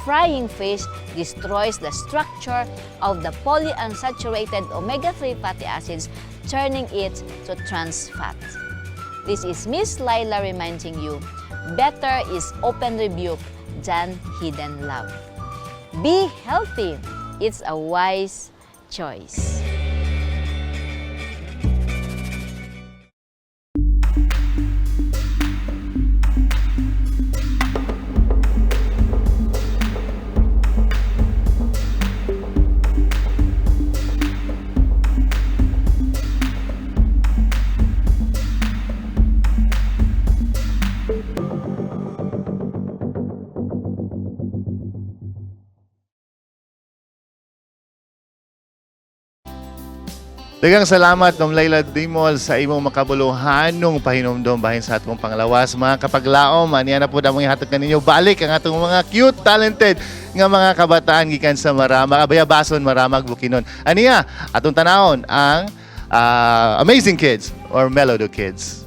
Frying fish destroys the structure of the polyunsaturated omega-3 fatty acids, turning it to trans fat. This is Miss Laila reminding you, better is open rebuke than hidden love. Be healthy. It's a wise choice. Daghang salamat, Ma'am Laila Dimol, sa imong makabuluhanong pahinumdom bahin sa atong panglawas. Mga kapaglaom, aniya na po among ihatag kaninyo. Balik ang atong mga cute, talented nga mga kabataan gikan sa Maramag, Abayabason, Maramag, Bukidnon. Aniya, atong tanawon ang Amazing Kids or Melodo Kids.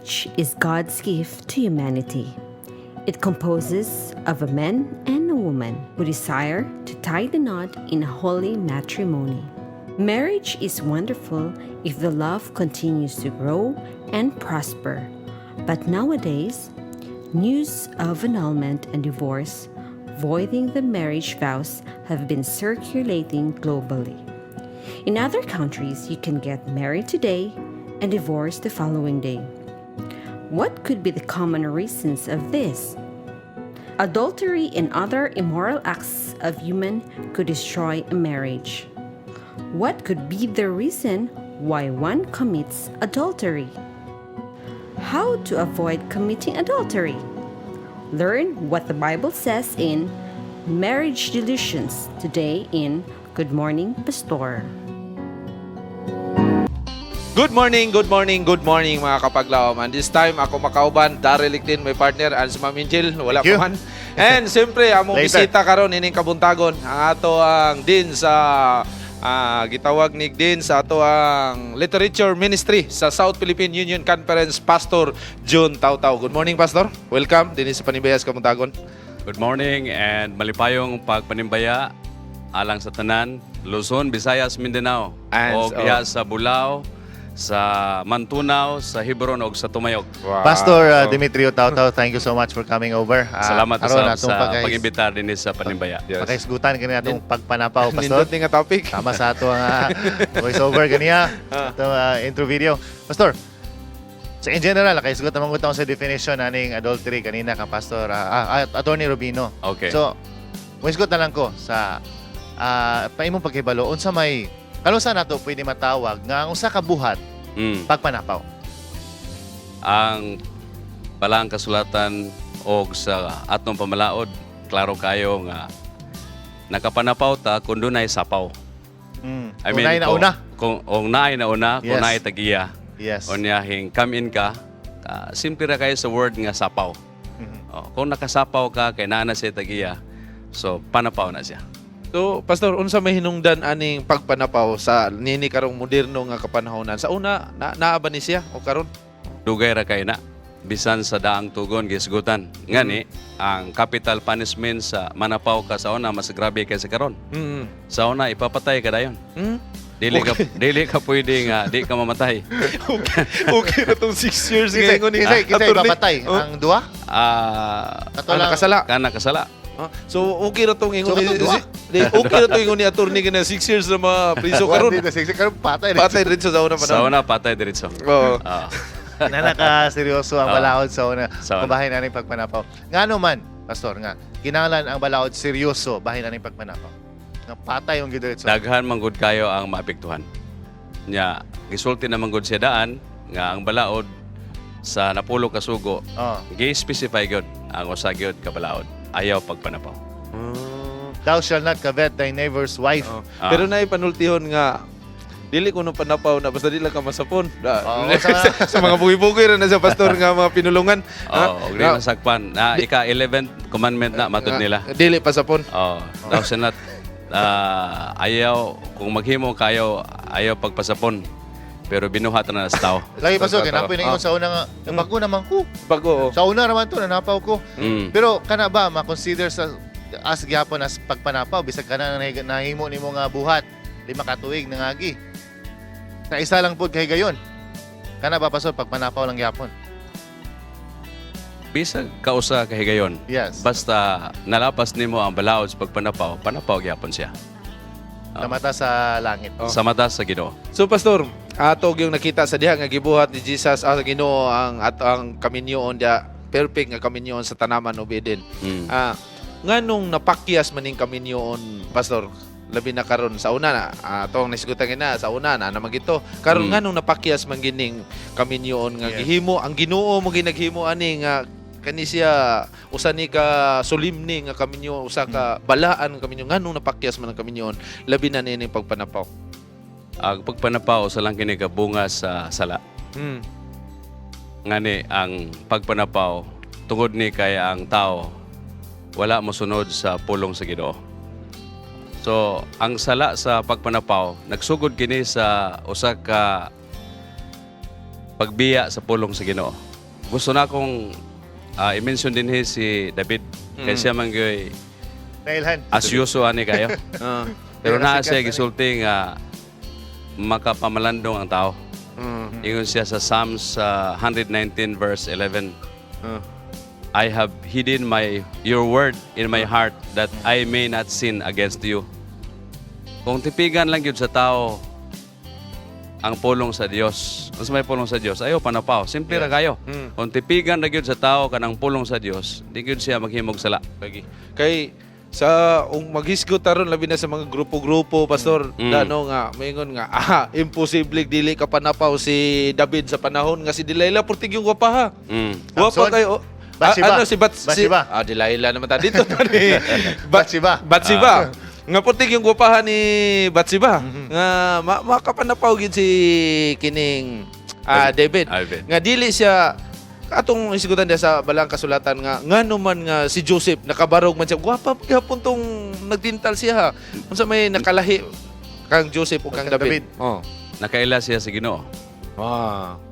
Marriage is God's gift to humanity. It composes of a man and a woman who desire to tie the knot in a holy matrimony. Marriage is wonderful if the love continues to grow and prosper. But nowadays, news of annulment and divorce, voiding the marriage vows, have been circulating globally. In other countries, you can get married today and divorce the following day. What could be the common reasons of this? Adultery and other immoral acts of human could destroy a marriage. What could be the reason why one commits adultery? How to avoid committing adultery? Learn what the Bible says in Marriage Delusions today in Good Morning Pastor. Good morning, good morning, good morning, mga kapaglaom. And this time, ako makauban, Daryl Lictin, my partner, and si Ma'am Angel, wala Thank you. pa man. And siyempre, among Later. Bisita karon ining kabuntagon, ang ato ang din sa gitawag ni din sa ato ang Literature Ministry sa South Philippine Union Conference, Pastor June Tautau. Good morning, Pastor. Welcome dinhi sa Panimbaya sa Kabuntagon. Good morning and malipayong pagpanimbaya alang sa tanan, Luzon, Visayas, Mindanao, And, o diha sa Bulao, sa Mantunaw, sa Hebron ug sa Tumayog. Pastor Demetrio Tautau, thank you so much for coming over. Salamat Aron usab atong sa pag-imbitar dinhi sa Panimbaya. Pakahisgutan kani atong pagpanapaw, Pastor. Nindot ni nga topic. Tama sa ato ang voice over ganiya. Ato intro video. Pastor, sa in general, nakahisgot naman ko sa definition aning adultery kanina kang Pastor Attorney Rubino. Okay. So, muhisgot na lang ko sa paimong pagkibalo unsa may kanus-a nato pwede matawag nga ang usa ka buhat pagpanapaw? Ang balang kasulatan og sa atong pamalaod, klaro kayo nga nakapanapaw ta kung dunay sapaw. I mean, Kung naay nauna. Kung naay nauna, kung naay tagiya. Unya hing come in ka, simple ra kayo sa word nga sapaw. Oh, kung nakasapaw ka kay naa na siya tagiya, so panapaw na siya. So, Pastor, unsa may hinungdan aning pagpanapaw sa nini karong moderno nga kapanahonan? Sa una, na naa ba ni siya o karon? Dugay ra kay na bisan sa daang tugon gisgutan. Ngani, ang capital punishment sa manapaw ka sa una mas grabe kaysa karon. Sa una ipapatay ka dayon. Dili ka pwede nga di ka mamatay. Okay na tong 6 years Kinsa ngayon ni kinsa Attorney. ipapatay? Oh. Ang duha? Ah, Kato Ang lang. nakasala. Kana kasala. Ah, so okay ra tong ingon So, ni katong duha? okay ra tong ingon ni attorney kana 6 years na mga priso karon. One day, six, karon patay. Patay diretso sa una pa. Sa una patay diretso. Oo. Na naka seryoso ang balaod sa una. Sa una. Kung bahin aning pagpanapaw. Ngano man, Pastor, nga kinahanglan ang balaod seryoso bahin aning pagpanapaw? Nga patay yung gidiretso. Daghan man gud kayo ang maapektuhan. Nya gisulti naman gud siya daan nga ang balaod sa napulo ka sugo, gi-specify gyud ang usa gyud ka balaod. Ayaw pagpanapaw. Thou shall not covet thy neighbor's wife. Pero naay panultihon nga dili kuno panapaw na basta di lang ka masapon. Oo, sa mga bugi-bugi ra na sa pastor nga mga pinulungan. Oh, og di masakpan. Na ika 11th commandment na matud nila. Dili pasapon. Oh, thou shall not ayaw kung maghimo kayo ayaw pagpasapon. Pero binuhat na sa tao. Lagi pa so, kinapoy na ingon sa una nga, bago naman ko. Bago. Sa una naman to, nanapaw ko. Pero kana ba ma-consider sa as gyapon as pagpanapaw bisag kana nahimo nimo nga buhat 5 ka tuig nangagi? Sa isa lang pud kay gayon. Kana ba, Pastor, pagpanapaw lang gyapon? Bisag kausa kahigayon. Basta nalapas nimo ang balaod sa pagpanapaw, panapaw gyapon siya. Sa mata sa langit. Sa mata sa Ginoo. So pastor, ato yung nakita sa diha nga gibuhat ni Jesus sa Ginoo ang ato ang kaminyoon dia, perfect nga kaminyoon sa tanaman of Eden. Nganong napakyas maning kaminyoon, pastor? Labi na karon sa una na atong nasigutan na sa una na naman gito. Karon nganong napakyas man gining kaminyoon nga gihimo ang Ginoo mo ginaghimo ani nga kani siya usa ni ka solemne nga kaminyo, usa ka balaan nga kaminyo, nganong napakyas man ang kaminyoon labi na niini pagpanapaw? Ang pagpanapaw sa lang kini ka bunga sa sala. Ngani ang pagpanapaw tungod ni kay ang tao wala mosunod sa pulong sa Ginoo. So, ang sala sa pagpanapaw nagsugod kini sa usa ka pagbiya sa pulong sa Ginoo. Gusto na akong i-mention din si David. Kay siya man gyoy Nailhan. asyoso ani kayo. Pero naa Pero siya sikat gisulti nga makapamalandong ang tao. Ingon siya sa Psalms 119 verse 11. "I have hidden my your word in my heart that I may not sin against you." Kung tipigan lang gyud sa tao ang pulong sa Dios. Unsa may pulong sa Dios? Ayaw panapaw. Simple ra kayo. Kung tipigan ra gyud sa tao kanang pulong sa Dios, di gyud siya maghimog sala. Lagi. Kay sa ung maghisgot taron, labi na sa mga grupo-grupo, pastor, dano nga maingon nga imposible dili ka panapaw si David sa panahon nga si Delilah portig yung gwapa ha. Gwapa Samson? kayo. Oh. Bathsheba. Ano si Bathsheba. Delilah naman ta dito tani. Bathsheba. Bathsheba. Nga putik yung gwapahan ni Bathsheba. Nga makapanapaw gyud si kining David. David. Nga dili siya atong isgutan diya sa balang kasulatan nga ngano man nga si Joseph nakabarog man siya, gwapa gihapon tong nagtintal siya ha. Unsa may nakalahi kang Joseph ug kang Kang David? David. Oh. Nakaila siya sa Ginoo.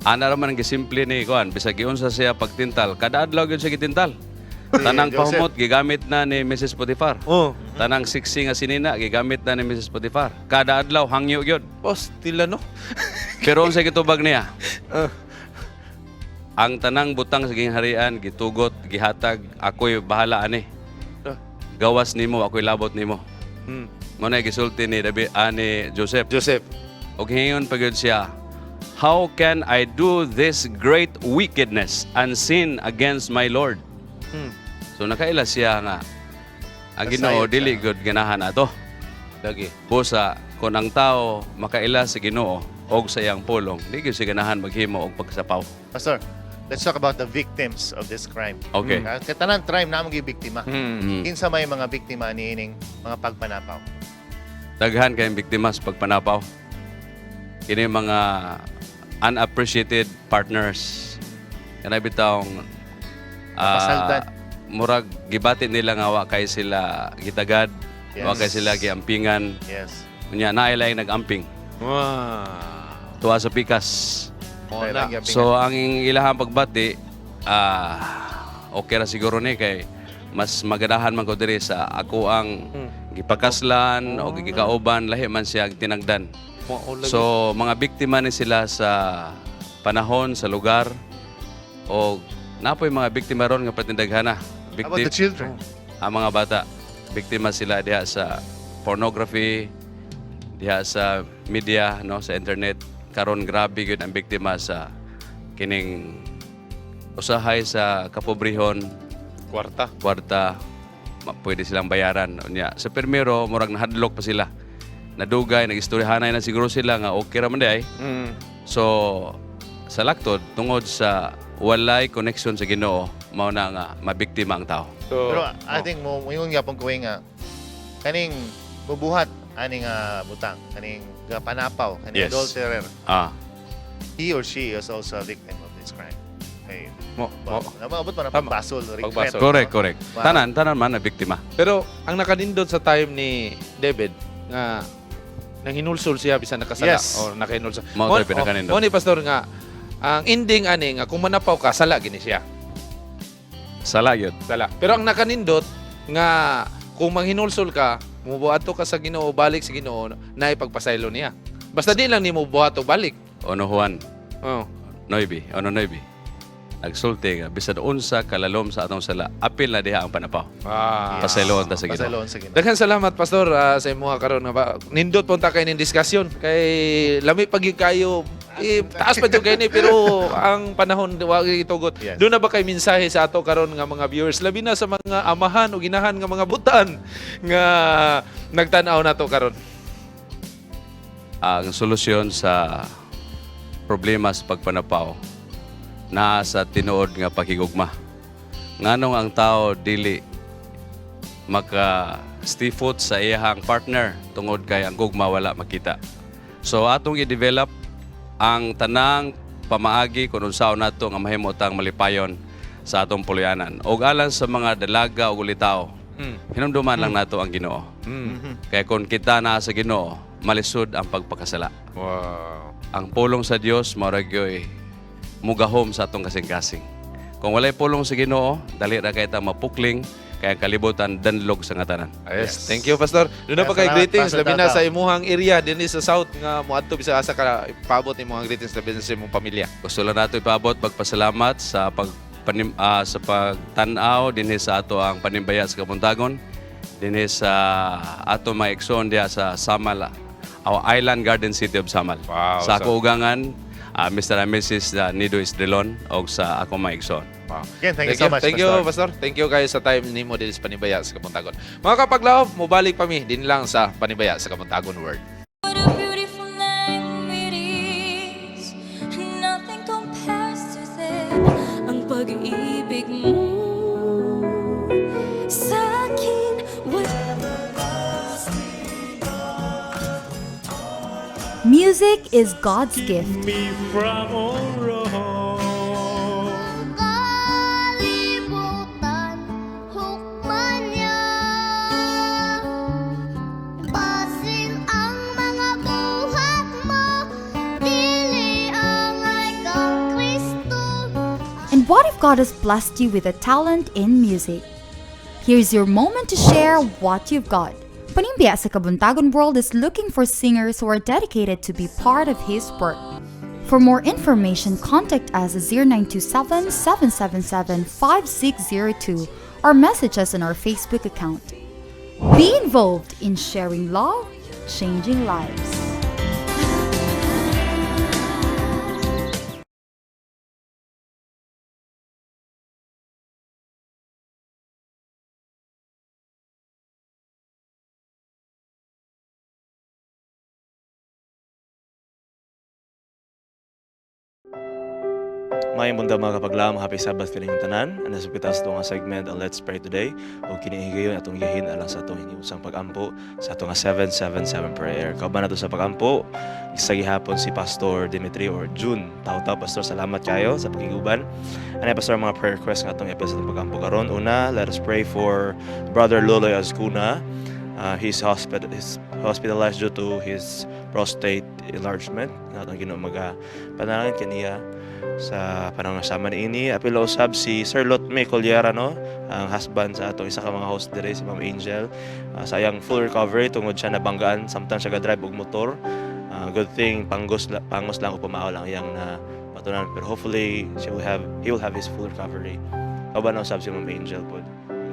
Ana ra man ang gisimple ni kuan, bisag giunsa siya pagtintal, kada adlaw gyud siya gitintal. Tanang Joseph. pahumot gigamit na ni Mrs. Potiphar. Oh. Tanang sexy nga sinina gigamit na ni Mrs. Potiphar. Kada adlaw hangyo gyud. Boss, tila no. Pero unsa gitubag niya? Ang tanang butang sa gingharian gitugot, gihatag, ako'y bahala ani. Gawas nimo, ako'y labot nimo. Mo na gisulti ni David ni Joseph. Joseph. Og hingon pa gyud siya, "How can I do this great wickedness and sin against my Lord?" So nakaila siya nga ang Ginoo Nasayod dili siya. gud ganahan ato. Lagi. Busa kung ang tao makaila sa Ginoo og sa iyang pulong, di gyud siya ganahan maghimo og pagsapaw. Pastor, let's talk about the victims of this crime. Okay. Kay tanan crime na among biktima. Kinsa may mga biktima niining mga pagpanapaw? Daghan kayong biktima sa pagpanapaw. Kini mga unappreciated partners. Kanay bitawng Napasaldan. Murag gibati nila nga wa kay sila gitagad, wa kay sila giampingan. Unya naay laing nag-amping. Tuwa sa pikas. Mo na. So ang ilahang pagbati, okay ra siguro ni kay mas maganahan man ko diri sa ako ang gipakaslan o gikauban, lahi man siya ang tinagdan. Mao lagi. So mga biktima ni sila sa panahon, sa lugar, o napoy mga biktima ron nga patindaghana. How about the children? Ang mga bata, biktima sila diha sa pornography, diha sa media, no, sa internet. Karon grabe gyud ang biktima sa kining usahay sa kapobrehon, Kwarta. Kwarta, pwede silang bayaran. Unya, sa primero murag nahadlok pa sila. Nadugay, nagistoryahanay na siguro sila nga okay ra man diay. So sa laktod, tungod sa walay connection sa Ginoo, mao na nga mabiktima ang tao. So, Pero I think mo moingon gyapon ko nga kaning mubuhat ani nga butang, kaning gapanapaw, kaning adulterer. He or she is also a victim of this crime. Okay. Mo, mo. Maabot pa na Tama. pagbasol, regret. Pagbasol. Correct. Wow. Tanan, tanan man na biktima. Pero ang nakanindot sa time ni David nga nanghinulsol siya bisan nakasala o nakahinulsol. Mao to'y pinakanindot. Mo ni pastor nga ang ending ani nga kung manapaw ka, sala gini siya. Sala yun. Sala. Pero ang nakanindot nga kung manghinulsol ka, mubuhato ka sa Ginoo, balik sa Ginoo, na ipagpasaylo niya. Basta di lang nimo buhato balik. Ono Juan 9, ono 9. Nagsulti nga bisan unsa kalalom sa atong sala, apil na diha ang panapaw. Pasayloon ta sa Ginoo. Pasayloon sa Ginoo. Daghan salamat, pastor, sa imuha karon nga ba nindot punta kay ning diskusyon kay lami pag gyud kayo eh, taas pa jud kay ni pero ang panahon wa gitugot. Doon na ba kay mensahe sa ato karon nga mga viewers, labi na sa mga amahan o ginahan nga mga butan nga nagtan-aw nato karon? Ang solusyon sa problema sa pagpanapaw naa sa tinuod nga pakigugma. Nganong ang tao dili maka stay put sa iyahang partner tungod kay ang gugma wala makita. So atong i-develop ang tanang pamaagi kung unsaon nato nga mahimo tang malipayon sa atong puloy-anan. Og alang sa mga dalaga ug ulitaw, hinumduman lang nato ang Ginoo. Kaya kung kita naa sa Ginoo, malisod ang pagpakasala. Ang pulong sa Dios mao ra gyoy mugahom sa atong kasing-kasing. Kung walay pulong sa Ginoo, dali ra kay ta mapukling kay ang kalibutan danlog sa nga tanan. Yes. Thank you, Pastor. Doon na pa kay Salamat, greetings Pastor labi na Tata. sa imuhang area dinhi sa South nga moadto bisag asa ka ipaabot imong greetings labi na sa imong pamilya. Gusto lang nato ipaabot pagpasalamat sa pagtan-aw dinhi sa ato ang Panimbaya sa Kabuntagon, dinhi sa ato mga igsoon diha sa Samal, our Island Garden City of Samal. Wow. Sa ako ugangan, Mr. and Mrs. Nido Isdrilon og sa ako mga igsoon. Wow. Again, thank you so much, Thank you, Pastor. Pastor. Thank you kayo sa time nimo dinhi sa Panimbaya sa Kabuntagon. Mga kapaglaom, mobalik pa mi din lang sa Panimbaya sa Kabuntagon World. What a beautiful name it is. Nothing compares to this. Ang pag-ibig mo sa akin. Music is God's gift. Me from all wrong. Kalibutan, hukman niya. Basin ang mga buhat mo, dili angay kang Kristo. And what if God has blessed you with a talent in music? Here's your moment to share what you've got. Panimbaya sa Kabuntagon World is looking for singers who are dedicated to be part of His work. For more information, contact us at 0927 777 5602 or message us on our Facebook account. Be involved in sharing love, changing lives. Maayong buntag, mga kapaglaom, happy Sabbath kaninyong tanan. Ano sa kita sa nga segment ang Let's Pray Today. O kini higayon atong gihin alang sa atong hiniusang pagampo sa atong nga 777 prayer. Kauban nato sa pagampo isa gihapon si Pastor Dimitri or June. Taw-taw, Pastor, salamat kayo sa pakiguban. Ano, Pastor, ang mga prayer request nga atong episode ng pagampo karon? Una, let us pray for Brother Loloy Azcuna. He's hospitalized due to his prostate enlargement. Nga ang Ginoo maga panalangin kaniya sa panahon nga sama niini. Apil usab si Sir Lotme Collera, no, ang husband sa atong isa ka mga host dire, si Ma'am Angel, sa iyang full recovery tungod siya nabanggaan samtang siya ga-drive og motor. Good thing pangos lang o pamaol ang iyang na patunan, pero hopefully she will have he will have his full recovery. Kauban na usab si Ma'am Angel pod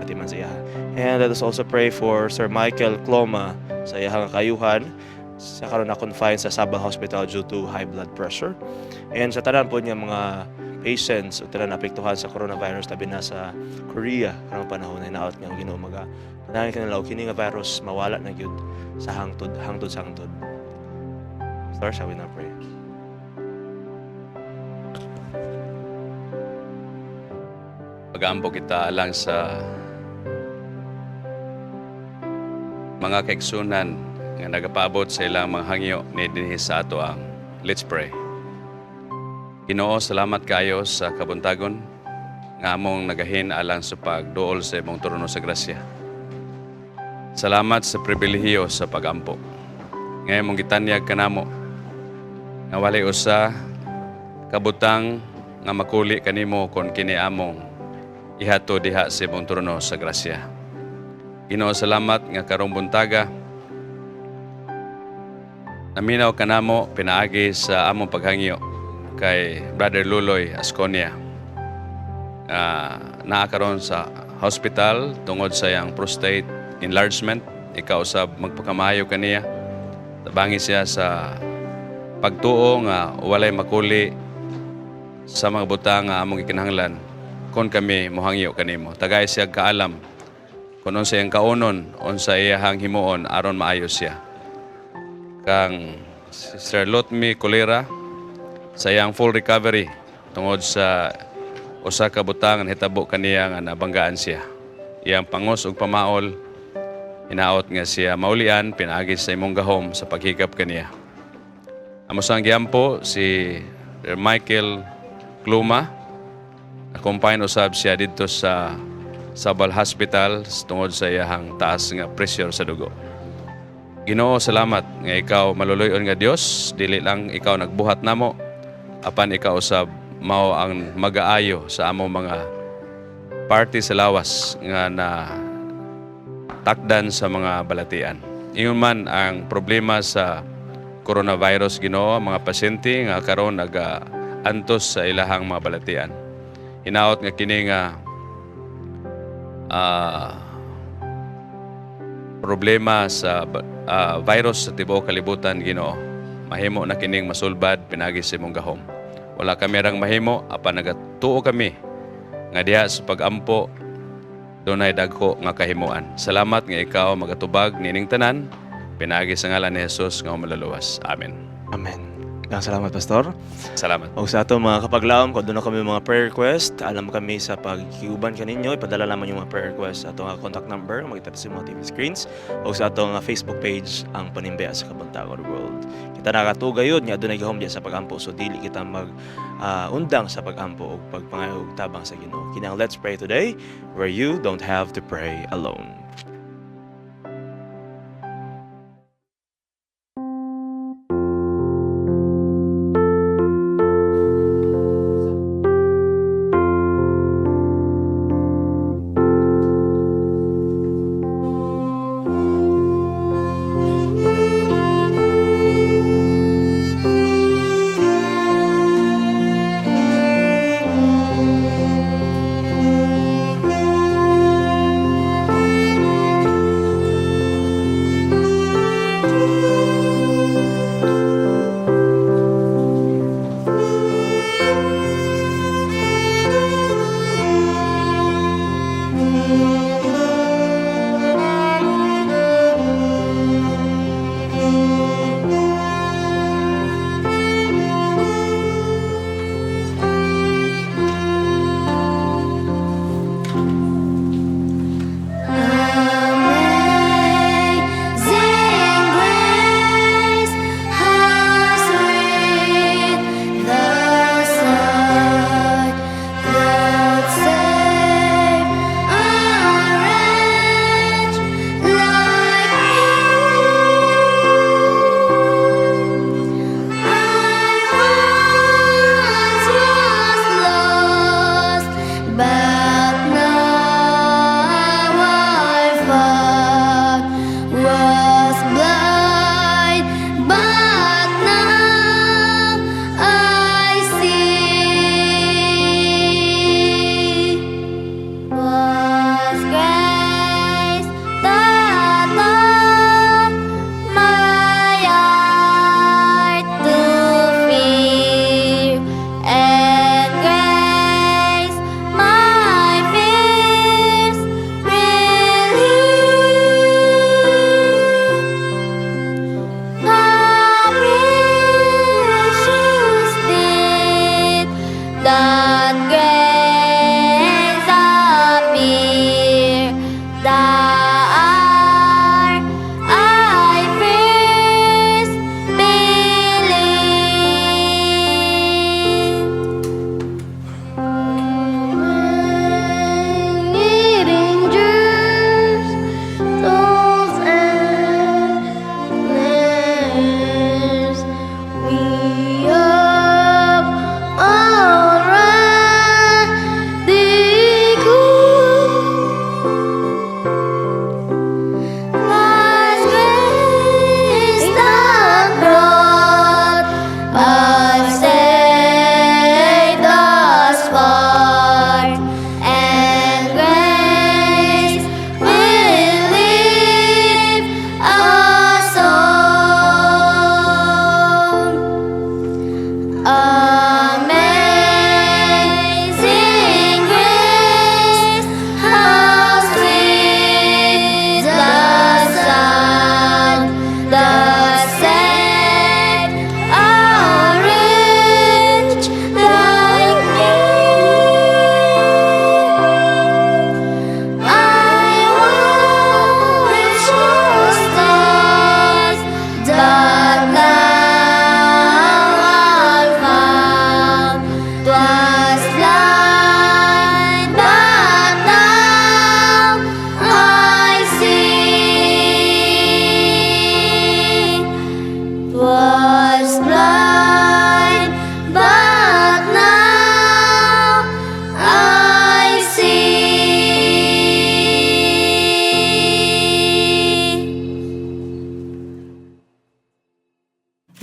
ati man sa iyaha. And let us also pray for Sir Michael Cloma sa iyahang kayuhan sa karon na confined sa Sabah Hospital due to high blood pressure. And sa tanan po niya mga patients o tanan naapektuhan sa coronavirus labi na sa Korea karong panahon na hinaot nga ang Ginoo maga panalangin kanila og kini nga virus mawala na gyud sa hangtod hangtod sa hangtod. Star, shall we now pray? Pag-ampo kita alang sa mga kaigsunan nga nagapaabot sa ilang mga hangyo ni dinhi sa ato ang Let's Pray. Ginoo, salamat kayo sa kabuntagon nga among nagahin alang sa pagduol sa imong trono sa grasya. Salamat sa pribilehiyo sa pagampo. Ngayon mong gitanyag kanamo nga walay usa kabutang nga makuli kanimo kon kini among ihato diha sa imong trono sa grasya. Ginoo, salamat nga karong buntaga naminaw kanamo pinaagi sa among paghangyo kay Brother Luloy Asconia. Naa karon sa hospital tungod sa iyang prostate enlargement. Ikaw usab magpakamayo kaniya. Tabangi siya sa pagtuo nga walay makuli sa mga butang nga among gikinahanglan kon kami mohangyo kanimo. Tagay siya kaalam kung unsa iyang kaunon, unsa iyahang himuon aron maayo siya. Kang Sister Lotmi Colera sa iyang full recovery tungod sa usa ka butang nga nahitabo kaniya nga nabanggaan siya. Iyang pangos ug pamaol, hinaot nga siya maulian pinaagi sa imong gahom sa paghigap kaniya. Amo sang giampo si Sir Michael Kluma, na-confine usab siya didto sa Sabal Hospital tungod sa iyahang taas nga pressure sa dugo. Ginoo, salamat nga ikaw maluluyon nga Dios, dili lang ikaw nagbuhat namo, apan ikaw usab mao ang magaayo sa among mga parte sa lawas nga na takdan sa mga balatian. Ingon man ang problema sa coronavirus, Ginoo, mga pasyente nga karon naga-antos sa ilahang mga balatian. Hinaot nga kini nga problema sa virus sa tibuok kalibutan, Ginoo, mahimo na kining masulbad pinagi sa imong gahom. Wala kami rang mahimo apan nagatuo kami nga diha sa pagampo dunay dagko nga kahimuan. Salamat nga ikaw magatubag nining tanan pinagi sa ngalan ni Jesus nga maluluwas. Amen. Amen. Daghang salamat, Pastor. Salamat. O sa ato mga kapaglaom, kung doon na kami mga prayer request, alam kami sa pagkiuban kaninyo, ipadala lamang yung mga prayer request sa atong contact number, makita sa mga TV screens, o sa atong Facebook page, ang Panimbaya sa Kabuntagon World. Kita nakatugayod nga adunay gahom diya sa pagampo, so dili kita mag undang sa pagampo o pagpangayo og tabang sa Ginoo. Kinang Let's Pray Today, where you don't have to pray alone.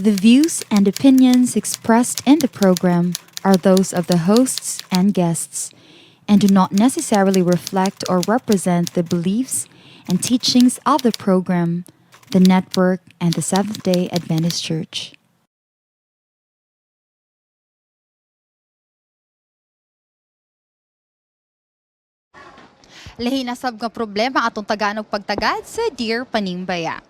The views and opinions expressed in the program are those of the hosts and guests and do not necessarily reflect or represent the beliefs and teachings of the program, the network, and the Seventh day Adventist Church. Lahi na sab nga problema atong tagaan og pagtagad sa Dear Panimbaya.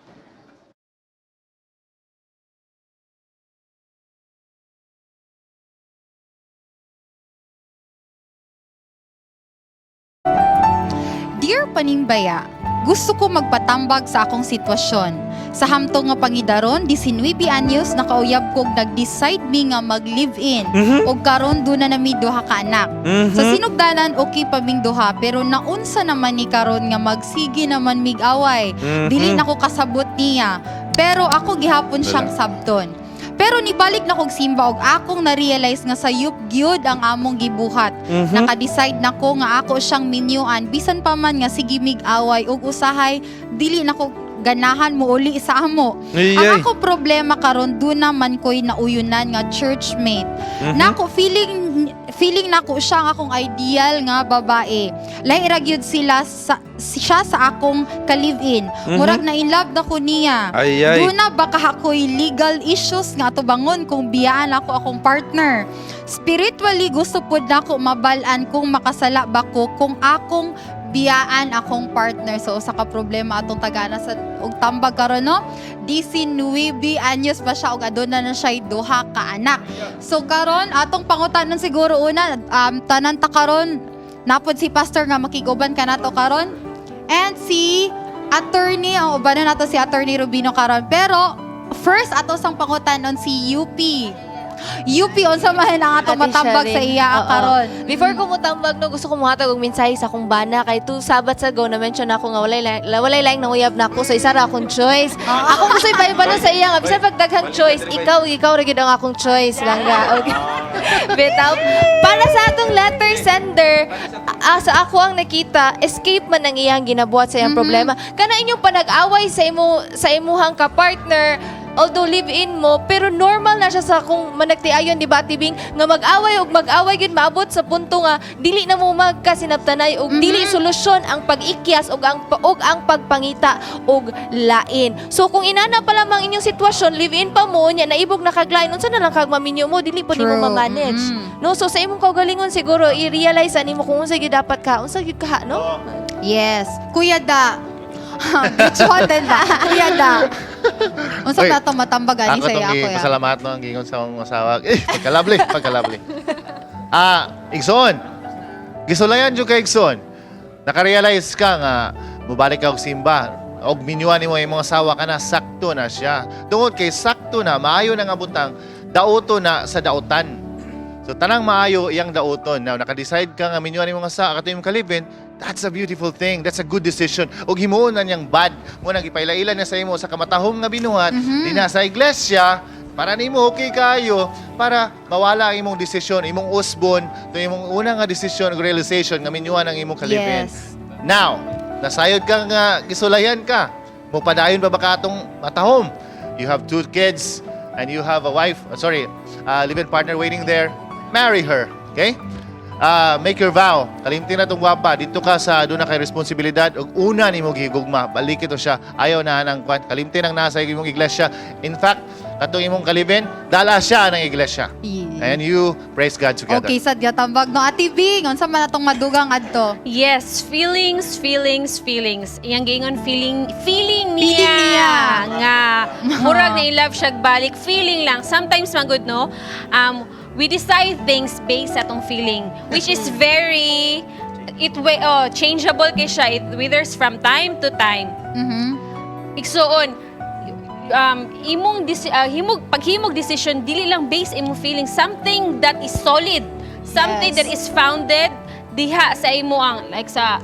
Dear Panimbaya, gusto ko magpatambag sa akong sitwasyon. Sa hamtong nga pangidaron, 19 anyos nakauyab kog nag-decide mi nga mag-live-in. Og karon duna na mi duha ka anak. Sa sinugdanan okay pa ming duha pero naunsa naman ni karon nga magsige naman mig away. Dili na ko kasabot niya. Pero ako gihapon siyang sabton. Pero nibalik na kog simba og akong na-realize nga sayop gyud ang among gibuhat. Naka-decide na ko nga ako siyang minyuan bisan pa man nga sige mig away ug usahay dili na ko ganahan mo uli sa amo. Ay, Ang ay. ako problema karon duna man ko'y nauyunan nga churchmate. Nako feeling feeling nako siya ang akong ideal nga babae. Lahi ra gyud sila sa siya sa akong ka-live-in. Murag na in love na ko niya. Ay, ay. Duna baka ako'y legal issues nga tubangon kung biyaan ako akong partner. Spiritually gusto pud nako mabal-an kung makasala ba ko kung akong biyaan akong partner. So usa ka problema atong tagana sa og tambag karon, no. 19 anyos pa siya og aduna na siya duha ka anak. So karon atong pangutanon siguro una, tanan ta karon napod si pastor nga makiguban ka nato karon and si attorney ang ubanon nato si Attorney Rubino karon. Pero first ato sang pangutanon si UP. UP, unsa man ang atong Ate matambag sa Sharon. iya Oo. karon? Before ko mutambag, no, gusto ko muhatag og mensahe sa akong bana kay tu Sabat sa go na mention ako nga walay laing nanguyab na ako, so isa ra akong choice. Akong gusto ipaibalo sa iya nga bisan pag daghang choice, ikaw ikaw ra gyud ang akong choice langga. Okay. Bitaw. Para sa atong letter sender, sa ako ang nakita, escape man ang iyang ginabuhat sa iyang problema. Kana inyong panag-away sa imo sa imuhang ka-partner, although live-in mo, pero normal na siya sa kung managtiayon, di ba, Tibing, nga mag-away og mag-away gyud maabot sa punto nga dili na mo magkasinabtanay og dili solusyon ang pag-ikyas og ang pagpangita og lain. So kung inana pa lamang inyong sitwasyon, live-in pa mo, nya naibog na kaglain, unsa na lang kag maminyo mo, dili po nimo ma-manage. No, so sa imong kaugalingon siguro i-realize ani mo kung unsa gyud dapat ka, unsa gyud ka, no? Yes. Kuya Da. Bitchuhan din ba? Kuya Da. Unsa Uy, pa atong matambag ani Ako sa itong iya kuya? pasalamat no, ang gingon sa akong asawa. Eh, pagkalabli, pagkalabli. Igsoon. Gisulayan jud kay Igsoon. Nakarealize ka nga mubalik ka og simba og minyuan nimo imong asawa ka na sakto na siya. Tungod kay sakto na maayo na nga butang dauto na sa dautan. So tanang maayo iyang dauton. Now naka-decide ka nga minyuan imong asawa kato imong kalibin, that's a beautiful thing. That's a good decision. Og himuon na niyang bad mo nang gipaila-ila niya sa imo sa kamatahom nga binuhat dinha sa iglesia para nimo okay kayo para mawala ang imong desisyon, imong usbon, to imong una nga desisyon ug realization nga minyuan ang imong kalibin. Now, nasayod ka nga gisulayan ka. Mupadayon pa ba ka atong matahom? You have two kids and you have a wife, sorry, live-in partner waiting there. Marry her, okay? Make your vow. Kalimti na tong gwapa. Dito ka sa doon na kay responsibilidad ug una nimo gihigugma. Balik ito siya. Ayaw na nang kwan. Kalimti nang nasa imong iglesia. In fact, katong imong kalibin, dala siya ng iglesia. And you praise God together. Okay, sad tambag no. Ate Bing, unsa man atong madugang adto? Yes, feelings, feelings, feelings. Iyang giingon feeling, feeling niya. Feeling niya. Nga murag na in love siya balik, feeling lang. Sometimes magud, no. We decide things based sa atong feeling, which is very it way oh, changeable kay siya. It withers from time to time. Igsuon, imong himog paghimog decision dili lang based imong feeling, something that is solid, something that is founded diha sa imo ang like sa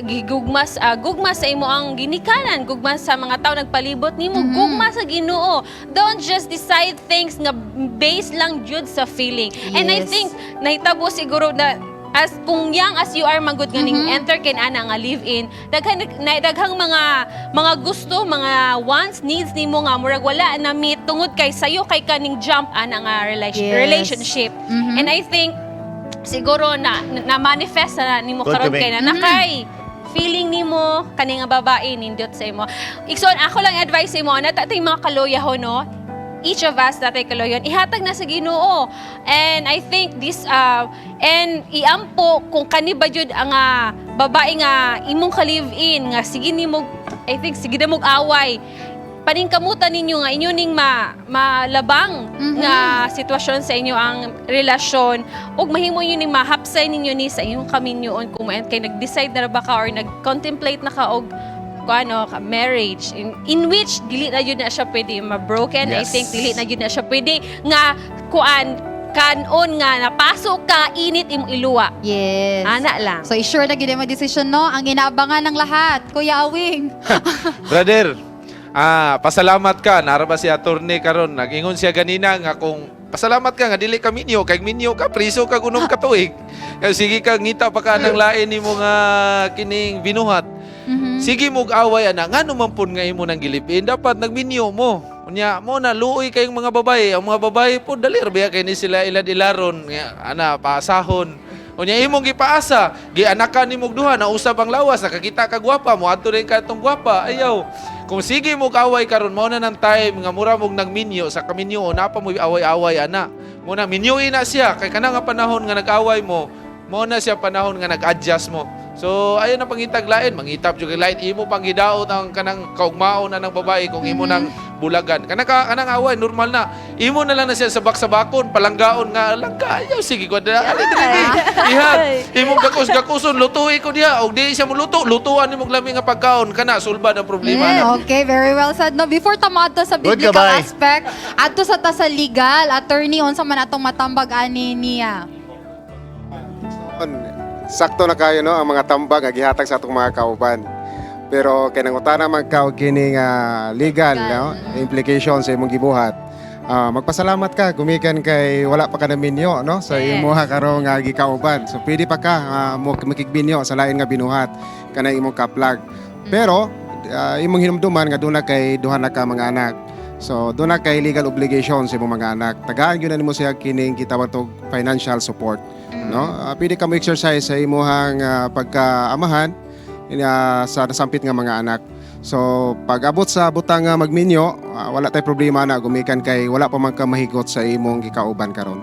gigugma sa gugma sa imo ang ginikanan, gugma sa mga tao nagpalibot nimo, gugma sa Ginoo. Don't just decide things nga based lang jud sa feeling. And I think nahitabo siguro na As kung young as you are magud nga ning enter kin ana nga live in, daghan na, daghang mga gusto, mga wants, needs nimo nga murag wala na meet tungod kay sayo kay kaning jump ana nga relationship. And I think siguro na na manifest na nimo Good karon to me. kay na nakay feeling nimo kani nga babae nindot sa imo. Igsoon, ako lang advice imo na tatay mga kaloyahon, no. Each of us natay kaloyon, ihatag na sa Ginoo. And I think this and iampo kung kani ba jud ang babae nga imong ka-live-in nga sige nimo, I think sige na mog away, paningkamutan ninyo nga inyo ning ma malabang nga sitwasyon sa inyo ang relasyon ug mahimo inyo ning mahapsay ninyo ni sa inyong kaminyoon kung mayan kay nag-decide na ra ba ka or nag-contemplate na ka og kung ano ka, marriage in which dili na jud na siya pwede ma-broken. I think dili na jud na siya pwede nga kuan kanon nga napasok ka init imong iluwa. Ana lang. So, i-sure na gid mo decision, no? Ang inaabangan ng lahat. Kuya Awing. Brother, pasalamat ka. Nara ba si attorney karon? Nag-ingon siya ganina nga kung pasalamat ka nga dili ka minyo, kay minyo ka priso ka gunom ka tuig. Kaya sige ka ngita pa ka ng lain nimo nga kining binuhat. Sige mo away ana, ngano man pud nga imo nang gi-live-in, dapat nagminyo mo. Unya mo na luoy kayong mga babae. Ang mga babae po dali ra biya kay ni sila ilad-ilaron nga ana paasahon. Unya imong gipaasa, gianakan nimo og duha, nausab ang lawas, nakakita ka gwapa, moadto rin ka atong gwapa. Ayaw. Kung sige mo away karon, mao na ng time nga mura mog nagminyo sa kaminyo, na pa mo away-away ana. Mo na minyoin na siya kay kana nga panahon nga nag-away mo, mao na siya panahon nga nag-adjust mo. So ayon na pangitag lain, mangitap jud kay lain imo pang gidaot ang kanang kaugmaon na ng babae kung imo nang bulagan. Kanang kanang away normal na. Imo na lang na siya sabak-sabakon, palanggaon nga langga ayaw sige ko da. Ali diri. Ihag imong gakos-gakoson lutuin ko diha og di siya moluto, lutuan nimo og lami nga pagkaon kana sulbad ang problema na. Okay, very well said. No, before ta maadto sa Good biblical gabay. aspect, adto sa ta sa legal, attorney, unsa man atong matambag ani niya? Sakto na kayo, no, ang mga tambag nga gihatag sa atong mga kauban. Pero kay nangutana man ka og kini nga legal, no, implication sa imong gibuhat. Magpasalamat ka gumikan kay wala pa ka naminyo, no, sa imuha karon nga gikauban. So pwede pa ka mo makigminyo sa lain nga binuhat kanang imong kaplag. Pero imong hinumduman nga duna kay duha na ka mga anak. So duna kay legal obligation sa imong mga anak. Tagaan gyud na nimo siya kining gitawag og financial support, no? Pwede ka mo exercise sa imuhang pagkaamahan sa nasampit nga mga anak. So pag abot sa butang nga magminyo, wala tay problema na gumikan kay wala pa man ka mahigot sa imong gikauban karon.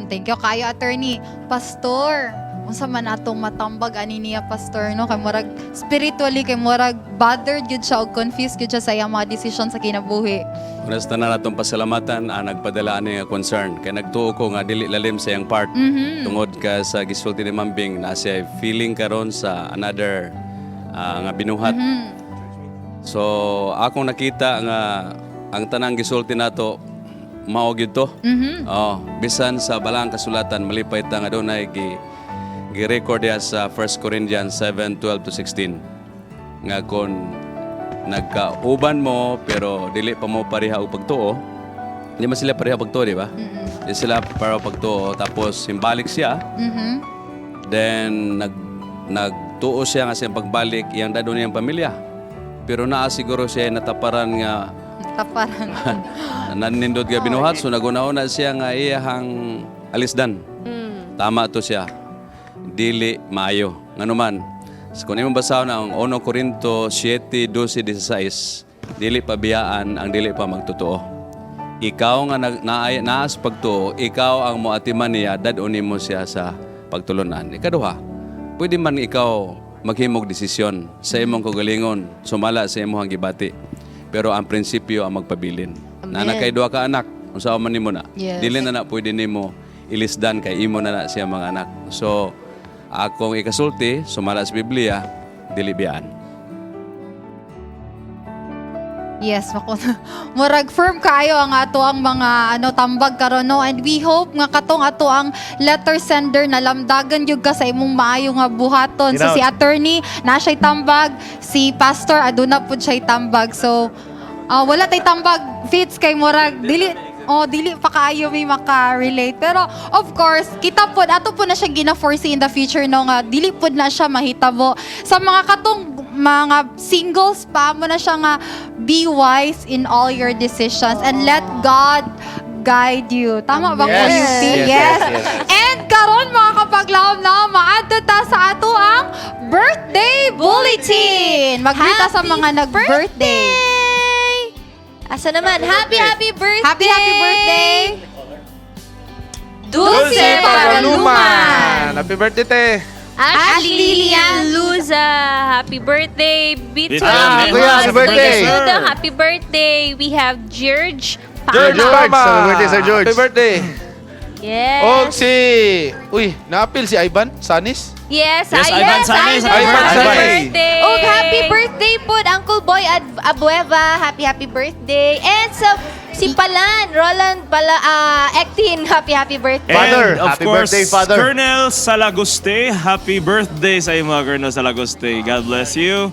Thank you kayo, attorney. Pastor, unsa man atong matambag ani niya, pastor, no? Kay murag spiritually kay murag bothered gyud siya og confused gyud siya sa iyang mga desisyon sa kinabuhi. Una sa tanan, atong pasalamatan ang nagpadala ani nga concern kay nagtuo ko nga dili lalim sa iyang part tungod ka sa gisulti ni Mambing na siya feeling karon sa another nga binuhat. So akong nakita nga ang tanang gisulti nato mao gyud to. Oh, bisan sa balaang kasulatan malipay ta nga dunay gi-record diha sa 1 Corinthians 7:12 to 16 nga kon nagkauban mo pero dili pa mo pareha og pagtuo, di man sila pareha pagtuo, di ba? Di sila pareha pagtuo, tapos simbalik siya, then nagtuo siya nga siyang pagbalik iyang dadon niyang pamilya, pero naa siguro siya nataparan nga Taparan. Nanindot nga binuhat, so naguna-una siya nga iyahang alisdan. Tama to siya. Dili maayo. Nganuman, sa kung imong basahon ang 1 Corinto 7:12 16, dili pabiyaan ang dili pa magtotoo. Ikaw nga nag, naas pagtuo, ikaw ang moatiman niya, dad-on nimo siya sa pagtulunan. Ikaduha, pwede man ikaw maghimog desisyon sa imong kaugalingon, sumala sa imong gibati. Pero ang prinsipyo ang magpabilin. Amen. Na kay duha ka anak, unsa man nimo na. Dili na na pwede nimo ilisdan kay imo na na siya mga anak. So, akong ikasulti, sumala sa Biblia, dili biyaan. Yes, mako. Murag firm kaayo ang ato ang mga ano tambag karon, no, and we hope nga katong ato ang letter sender na lamdagan gyud ka sa imong maayo nga buhaton. So Ginaw. si attorney na siya'y tambag, si pastor aduna pud siya'y tambag. So wala tay tambag fits kay murag dili. Oh, dili pa kaayo may maka-relate. Pero of course, kita pod ato po na siya gina-foresee in the future, no, nga dili pod na siya mahitabo. Sa mga katong mga singles pa mo na siya nga be wise in all your decisions and let God guide you. Tama ba, Yes. Kuya Yupi? Yes, yes. And karon, mga kapaglaom, na maadto ta sa ato ang birthday bulletin. Magkita sa mga nag-birthday. Asa naman? Happy, happy birthday! Happy, happy birthday! Dulce Paraluman! Happy birthday, te. Ashley Lilian Luza, happy birthday. Bito. Ah, Kuya, happy birthday. Happy birthday. We have George Pama. George Pama. Happy birthday, Sir George. Happy birthday. Yes. Og si... Uy, naapil si Ivan Sanis. Yes, Yes, Ivan Sanis. Ivan Happy Sanis. birthday. Oh, happy birthday po, Uncle Boy Abueva. Happy, happy birthday. And sa si Palan, Roland Pala, Ektin, happy, happy birthday. Father, And of happy course, birthday, Father. Colonel Salaguste, happy birthday sa imo, Colonel Salaguste. God bless you.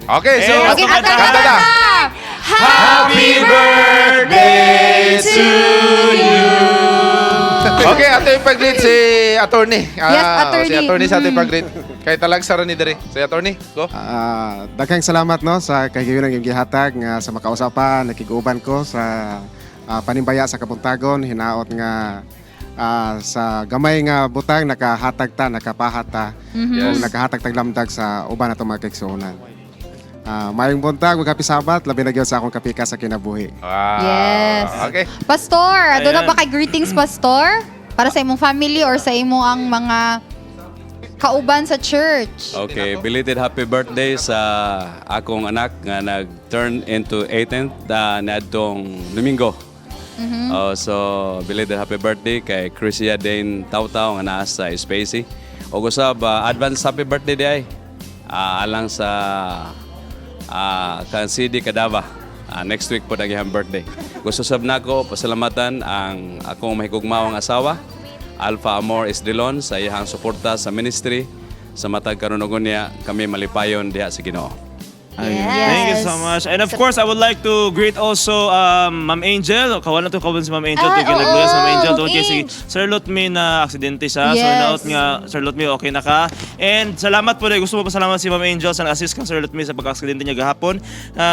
Okay, so... And Okay, kanta kanta na. na! Happy birthday to you. Okay, ato yung pag-greet si attorney. Yes, attorney. Si attorney sa ato yung pag-greet. Kay talag sara ni dere. Si attorney, go. Daghang salamat, no, sa kahigayunan yung gihatag nga sa makausapan nakig-uban ko sa panimbaya sa Kabuntagon. Hinaot nga sa gamay nga butang nakahatag ta, nakapahat ta, ug nakahatag tag lamdag sa uban atong mga kaigsuonan. Maayong buntag ug happy Sabbath, labi na gyud sa akong kapika sa kinabuhi. Wow. Yes. Okay. Pastor, doon na Ayan. ba kay greetings, Pastor? Para sa imong family or sa imong ang mga kauban sa church? Okay, belated happy birthday sa akong anak nga nag-turn into 18th niadtong Domingo. Oh, so belated happy birthday kay Chrisia Dane Tautaw nga naa sa Spacey. Og usab advance happy birthday diay alang sa kan CD Kadava. Next week po ang iyang birthday. Gusto sab nako pasalamatan ang akong mahigugmaong asawa, Alpha Amor Esdilon, sa iyang suporta sa ministry sa matag karon niya kami malipayon diha sa Ginoo. Thank you so much. And of course, I would like to greet also Ma'am Angel. Kawan na to kawan si Ma'am Angel. Ay, To ginagluya si Ma'am Angel. oo, Doon kay si Ange. Sir Lutmi na aksidente siya. So naot nga, Sir Lutmi, okay na ka. And salamat po rin. Gusto mo pasalamat si Ma'am Angel sa nag-assist kang Sir Lutmi sa pagka-aksidente niya gahapon.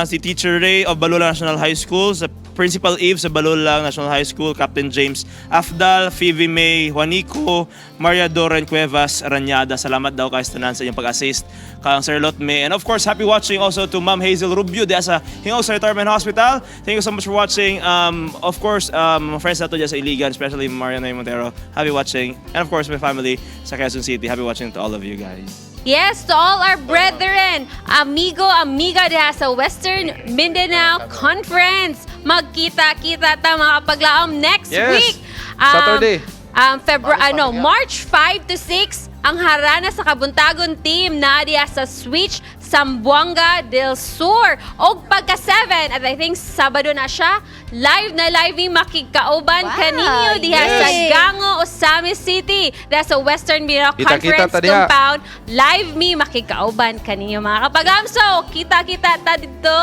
Si Teacher Ray of Balulang National High School, sa Principal Eve sa Balulang National High School, Captain James Afdal, Phoebe May Juanico, Maria Doren Cuevas Aranyada. Salamat daw kay tanan sa inyong pag-assist kang Sir Lotme. And of course, happy watching also to Ma'am Hazel Rubio diya sa Gingoog sa Retirement Hospital. Thank you so much for watching. Of course, mga friends nato diya sa Iligan, especially Mariana Montero. Happy watching. And of course, my family sa Quezon City. Happy watching to all of you guys. Yes, to all our brethren, amigo, amiga diha sa Western Mindanao Conference. Magkita-kita ta, mga kapaglaom, next week. Saturday. February, ano, March 5 to 6, ang Harana sa Kabuntagon team na diha sa Switch, Zamboanga del Sur. Og pagka 7, at I think Sabado na siya, live na live mi makigkauban kaninyo diha sa Gango, Ozamiz City. Diha sa Western Mindanao Kita-kita Conference ta diha. Compound. Live mi makigkauban kaninyo, mga kapaglaom. So, kita-kita ta dito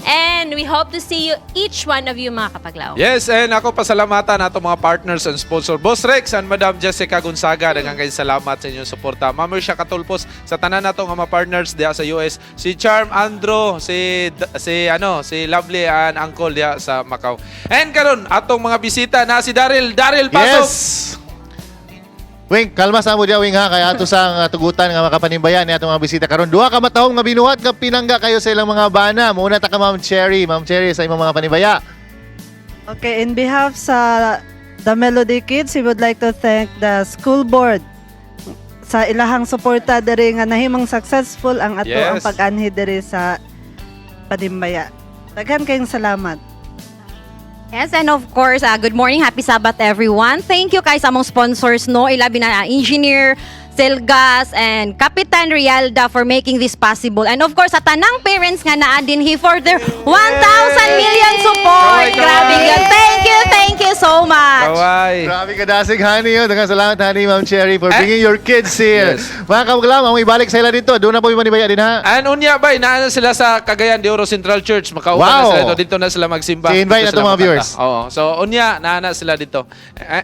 and we hope to see you, each one of you, mga kapaglaom. Yes, and ako pasalamatan ato mga partners and sponsor. Boss Rex and Madam Jessica Gonzaga, daghang kay salamat sa inyong suporta. Ma'am Mercia Katulpos, sa tanan nato nga mga partners diha sa US, si Charm Andro, si si ano, si Lovely and Uncle diha sa Macau. And karon atong mga bisita na si Daryl, Daryl pasok. Yes! Wing, kalma sa mo diya, Wing, ha. Kaya ato sa tugutan nga makapanimbayan ni atong mga bisita karon. Duha ka matahong nga binuhat nga pinangga kayo sa ilang mga bana. Muna ta ka Ma'am Cherry. Ma'am Cherry, sa imong mga panimbaya. Okay, in behalf sa The Melody Kids, we would like to thank the school board sa ilahang suporta diri nga nahimong successful ang ato ang pag-anhi diri sa Panimbaya. Daghan kayong salamat. Yes, and of course, good morning, happy Sabbath everyone. Thank you kay sa among sponsors, no, ilabi na Engineer Selgas and Kapitan Rialda for making this possible. And of course, sa tanang parents nga naa dinhi for their 1,000 million support. Kaway, kaway. Grabe yun. Thank you. you so much. Kaway. Grabe ka dasig, Honey. Oh. Daghang salamat, Honey, Ma'am Cherry, for bringing your kids here. Mga kapaglaom, ang ibalik sa ila dito. Doon na po yung manibaya din, ha? And unya bay, naa na sila sa Cagayan de Oro Central Church. Makauban na Wow. sila dito. Dito na sila magsimba. So, invite Dito na sila itong mga makanta. viewers. Oo. So unya, naa na sila dito. Eh,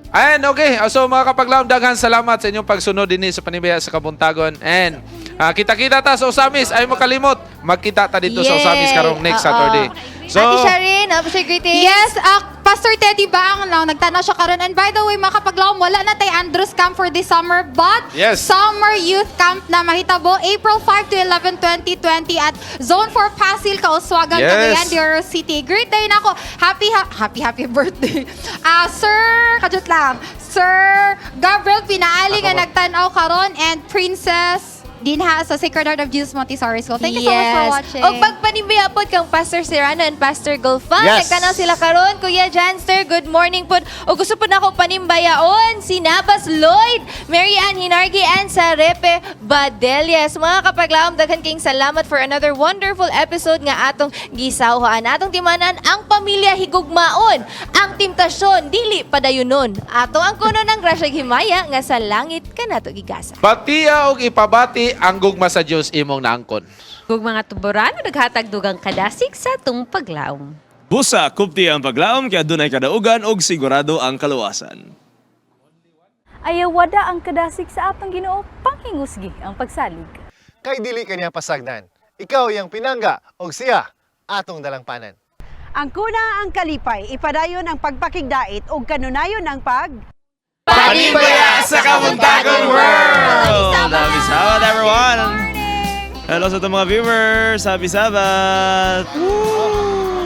ayan, okay. So mga kapaglaom, daghan salamat sa inyong pagsunod din sa Panibaya sa Kabuntagon. And kita-kita ta sa Osamis. Ay mo kalimot. Magkita ta dito sa Osamis karong next Oo. Saturday. So, Ate Sharin, happy siya greetings. Yes, Pastor Teddy Baang lang, nagtanaw siya karon. And by the way, mga kapaglaom, wala na tay Andrews Camp for this summer, but summer youth camp na mahitabo April 5 to 11, 2020 at Zone 4 Pasil, Kauswagan, Cagayan de Oro City. Great day na ako. Happy, happy, happy birthday. Ah, Sir, kajut lang. Sir Gabriel Pinaali nga nagtanaw karon and Princess dinha sa Sacred Heart of Jesus Montessori School. Thank you so much for watching. Og pagpanimbiya pod kang Pastor Serrano and Pastor Golfan. Yes. Nagtanaw sila karon. Kuya Janster, good morning pod. Og gusto pod nako panimbayaon si Nabas Lloyd, Mary Ann Hinargi and Sarepe Badelias. Mga kapaglaom, daghan kayong salamat for another wonderful episode nga atong gisawhaan. Atong timanan ang pamilya higugmaon, ang temptasyon dili padayunon. Ato ang kuno ng grasya himaya nga sa langit kanato gigasa. Batiya og ipabati ang gugma sa Dios imong naangkon. Ug mga tuborano naghatag dugang kadasig sa atong paglaom. Busa, kupti ang paglaom kaya dunay kadaugan og sigurado ang kaluwasan. Ayawada ang kadasig sa atong Ginoo, panghingusgi ang pagsalig. Kay dili kaniya pasagdan. Ikaw iyang pinangga og siya atong dalangpanan. Ang kuna ang kalipay, ipadayon ang pagpakigdait ug kanunayon ang pag Panibaya sa Kabuntagon World! Happy Sabbath, everyone! Hello sa itong mga viewers! Happy Sabbath! Woo!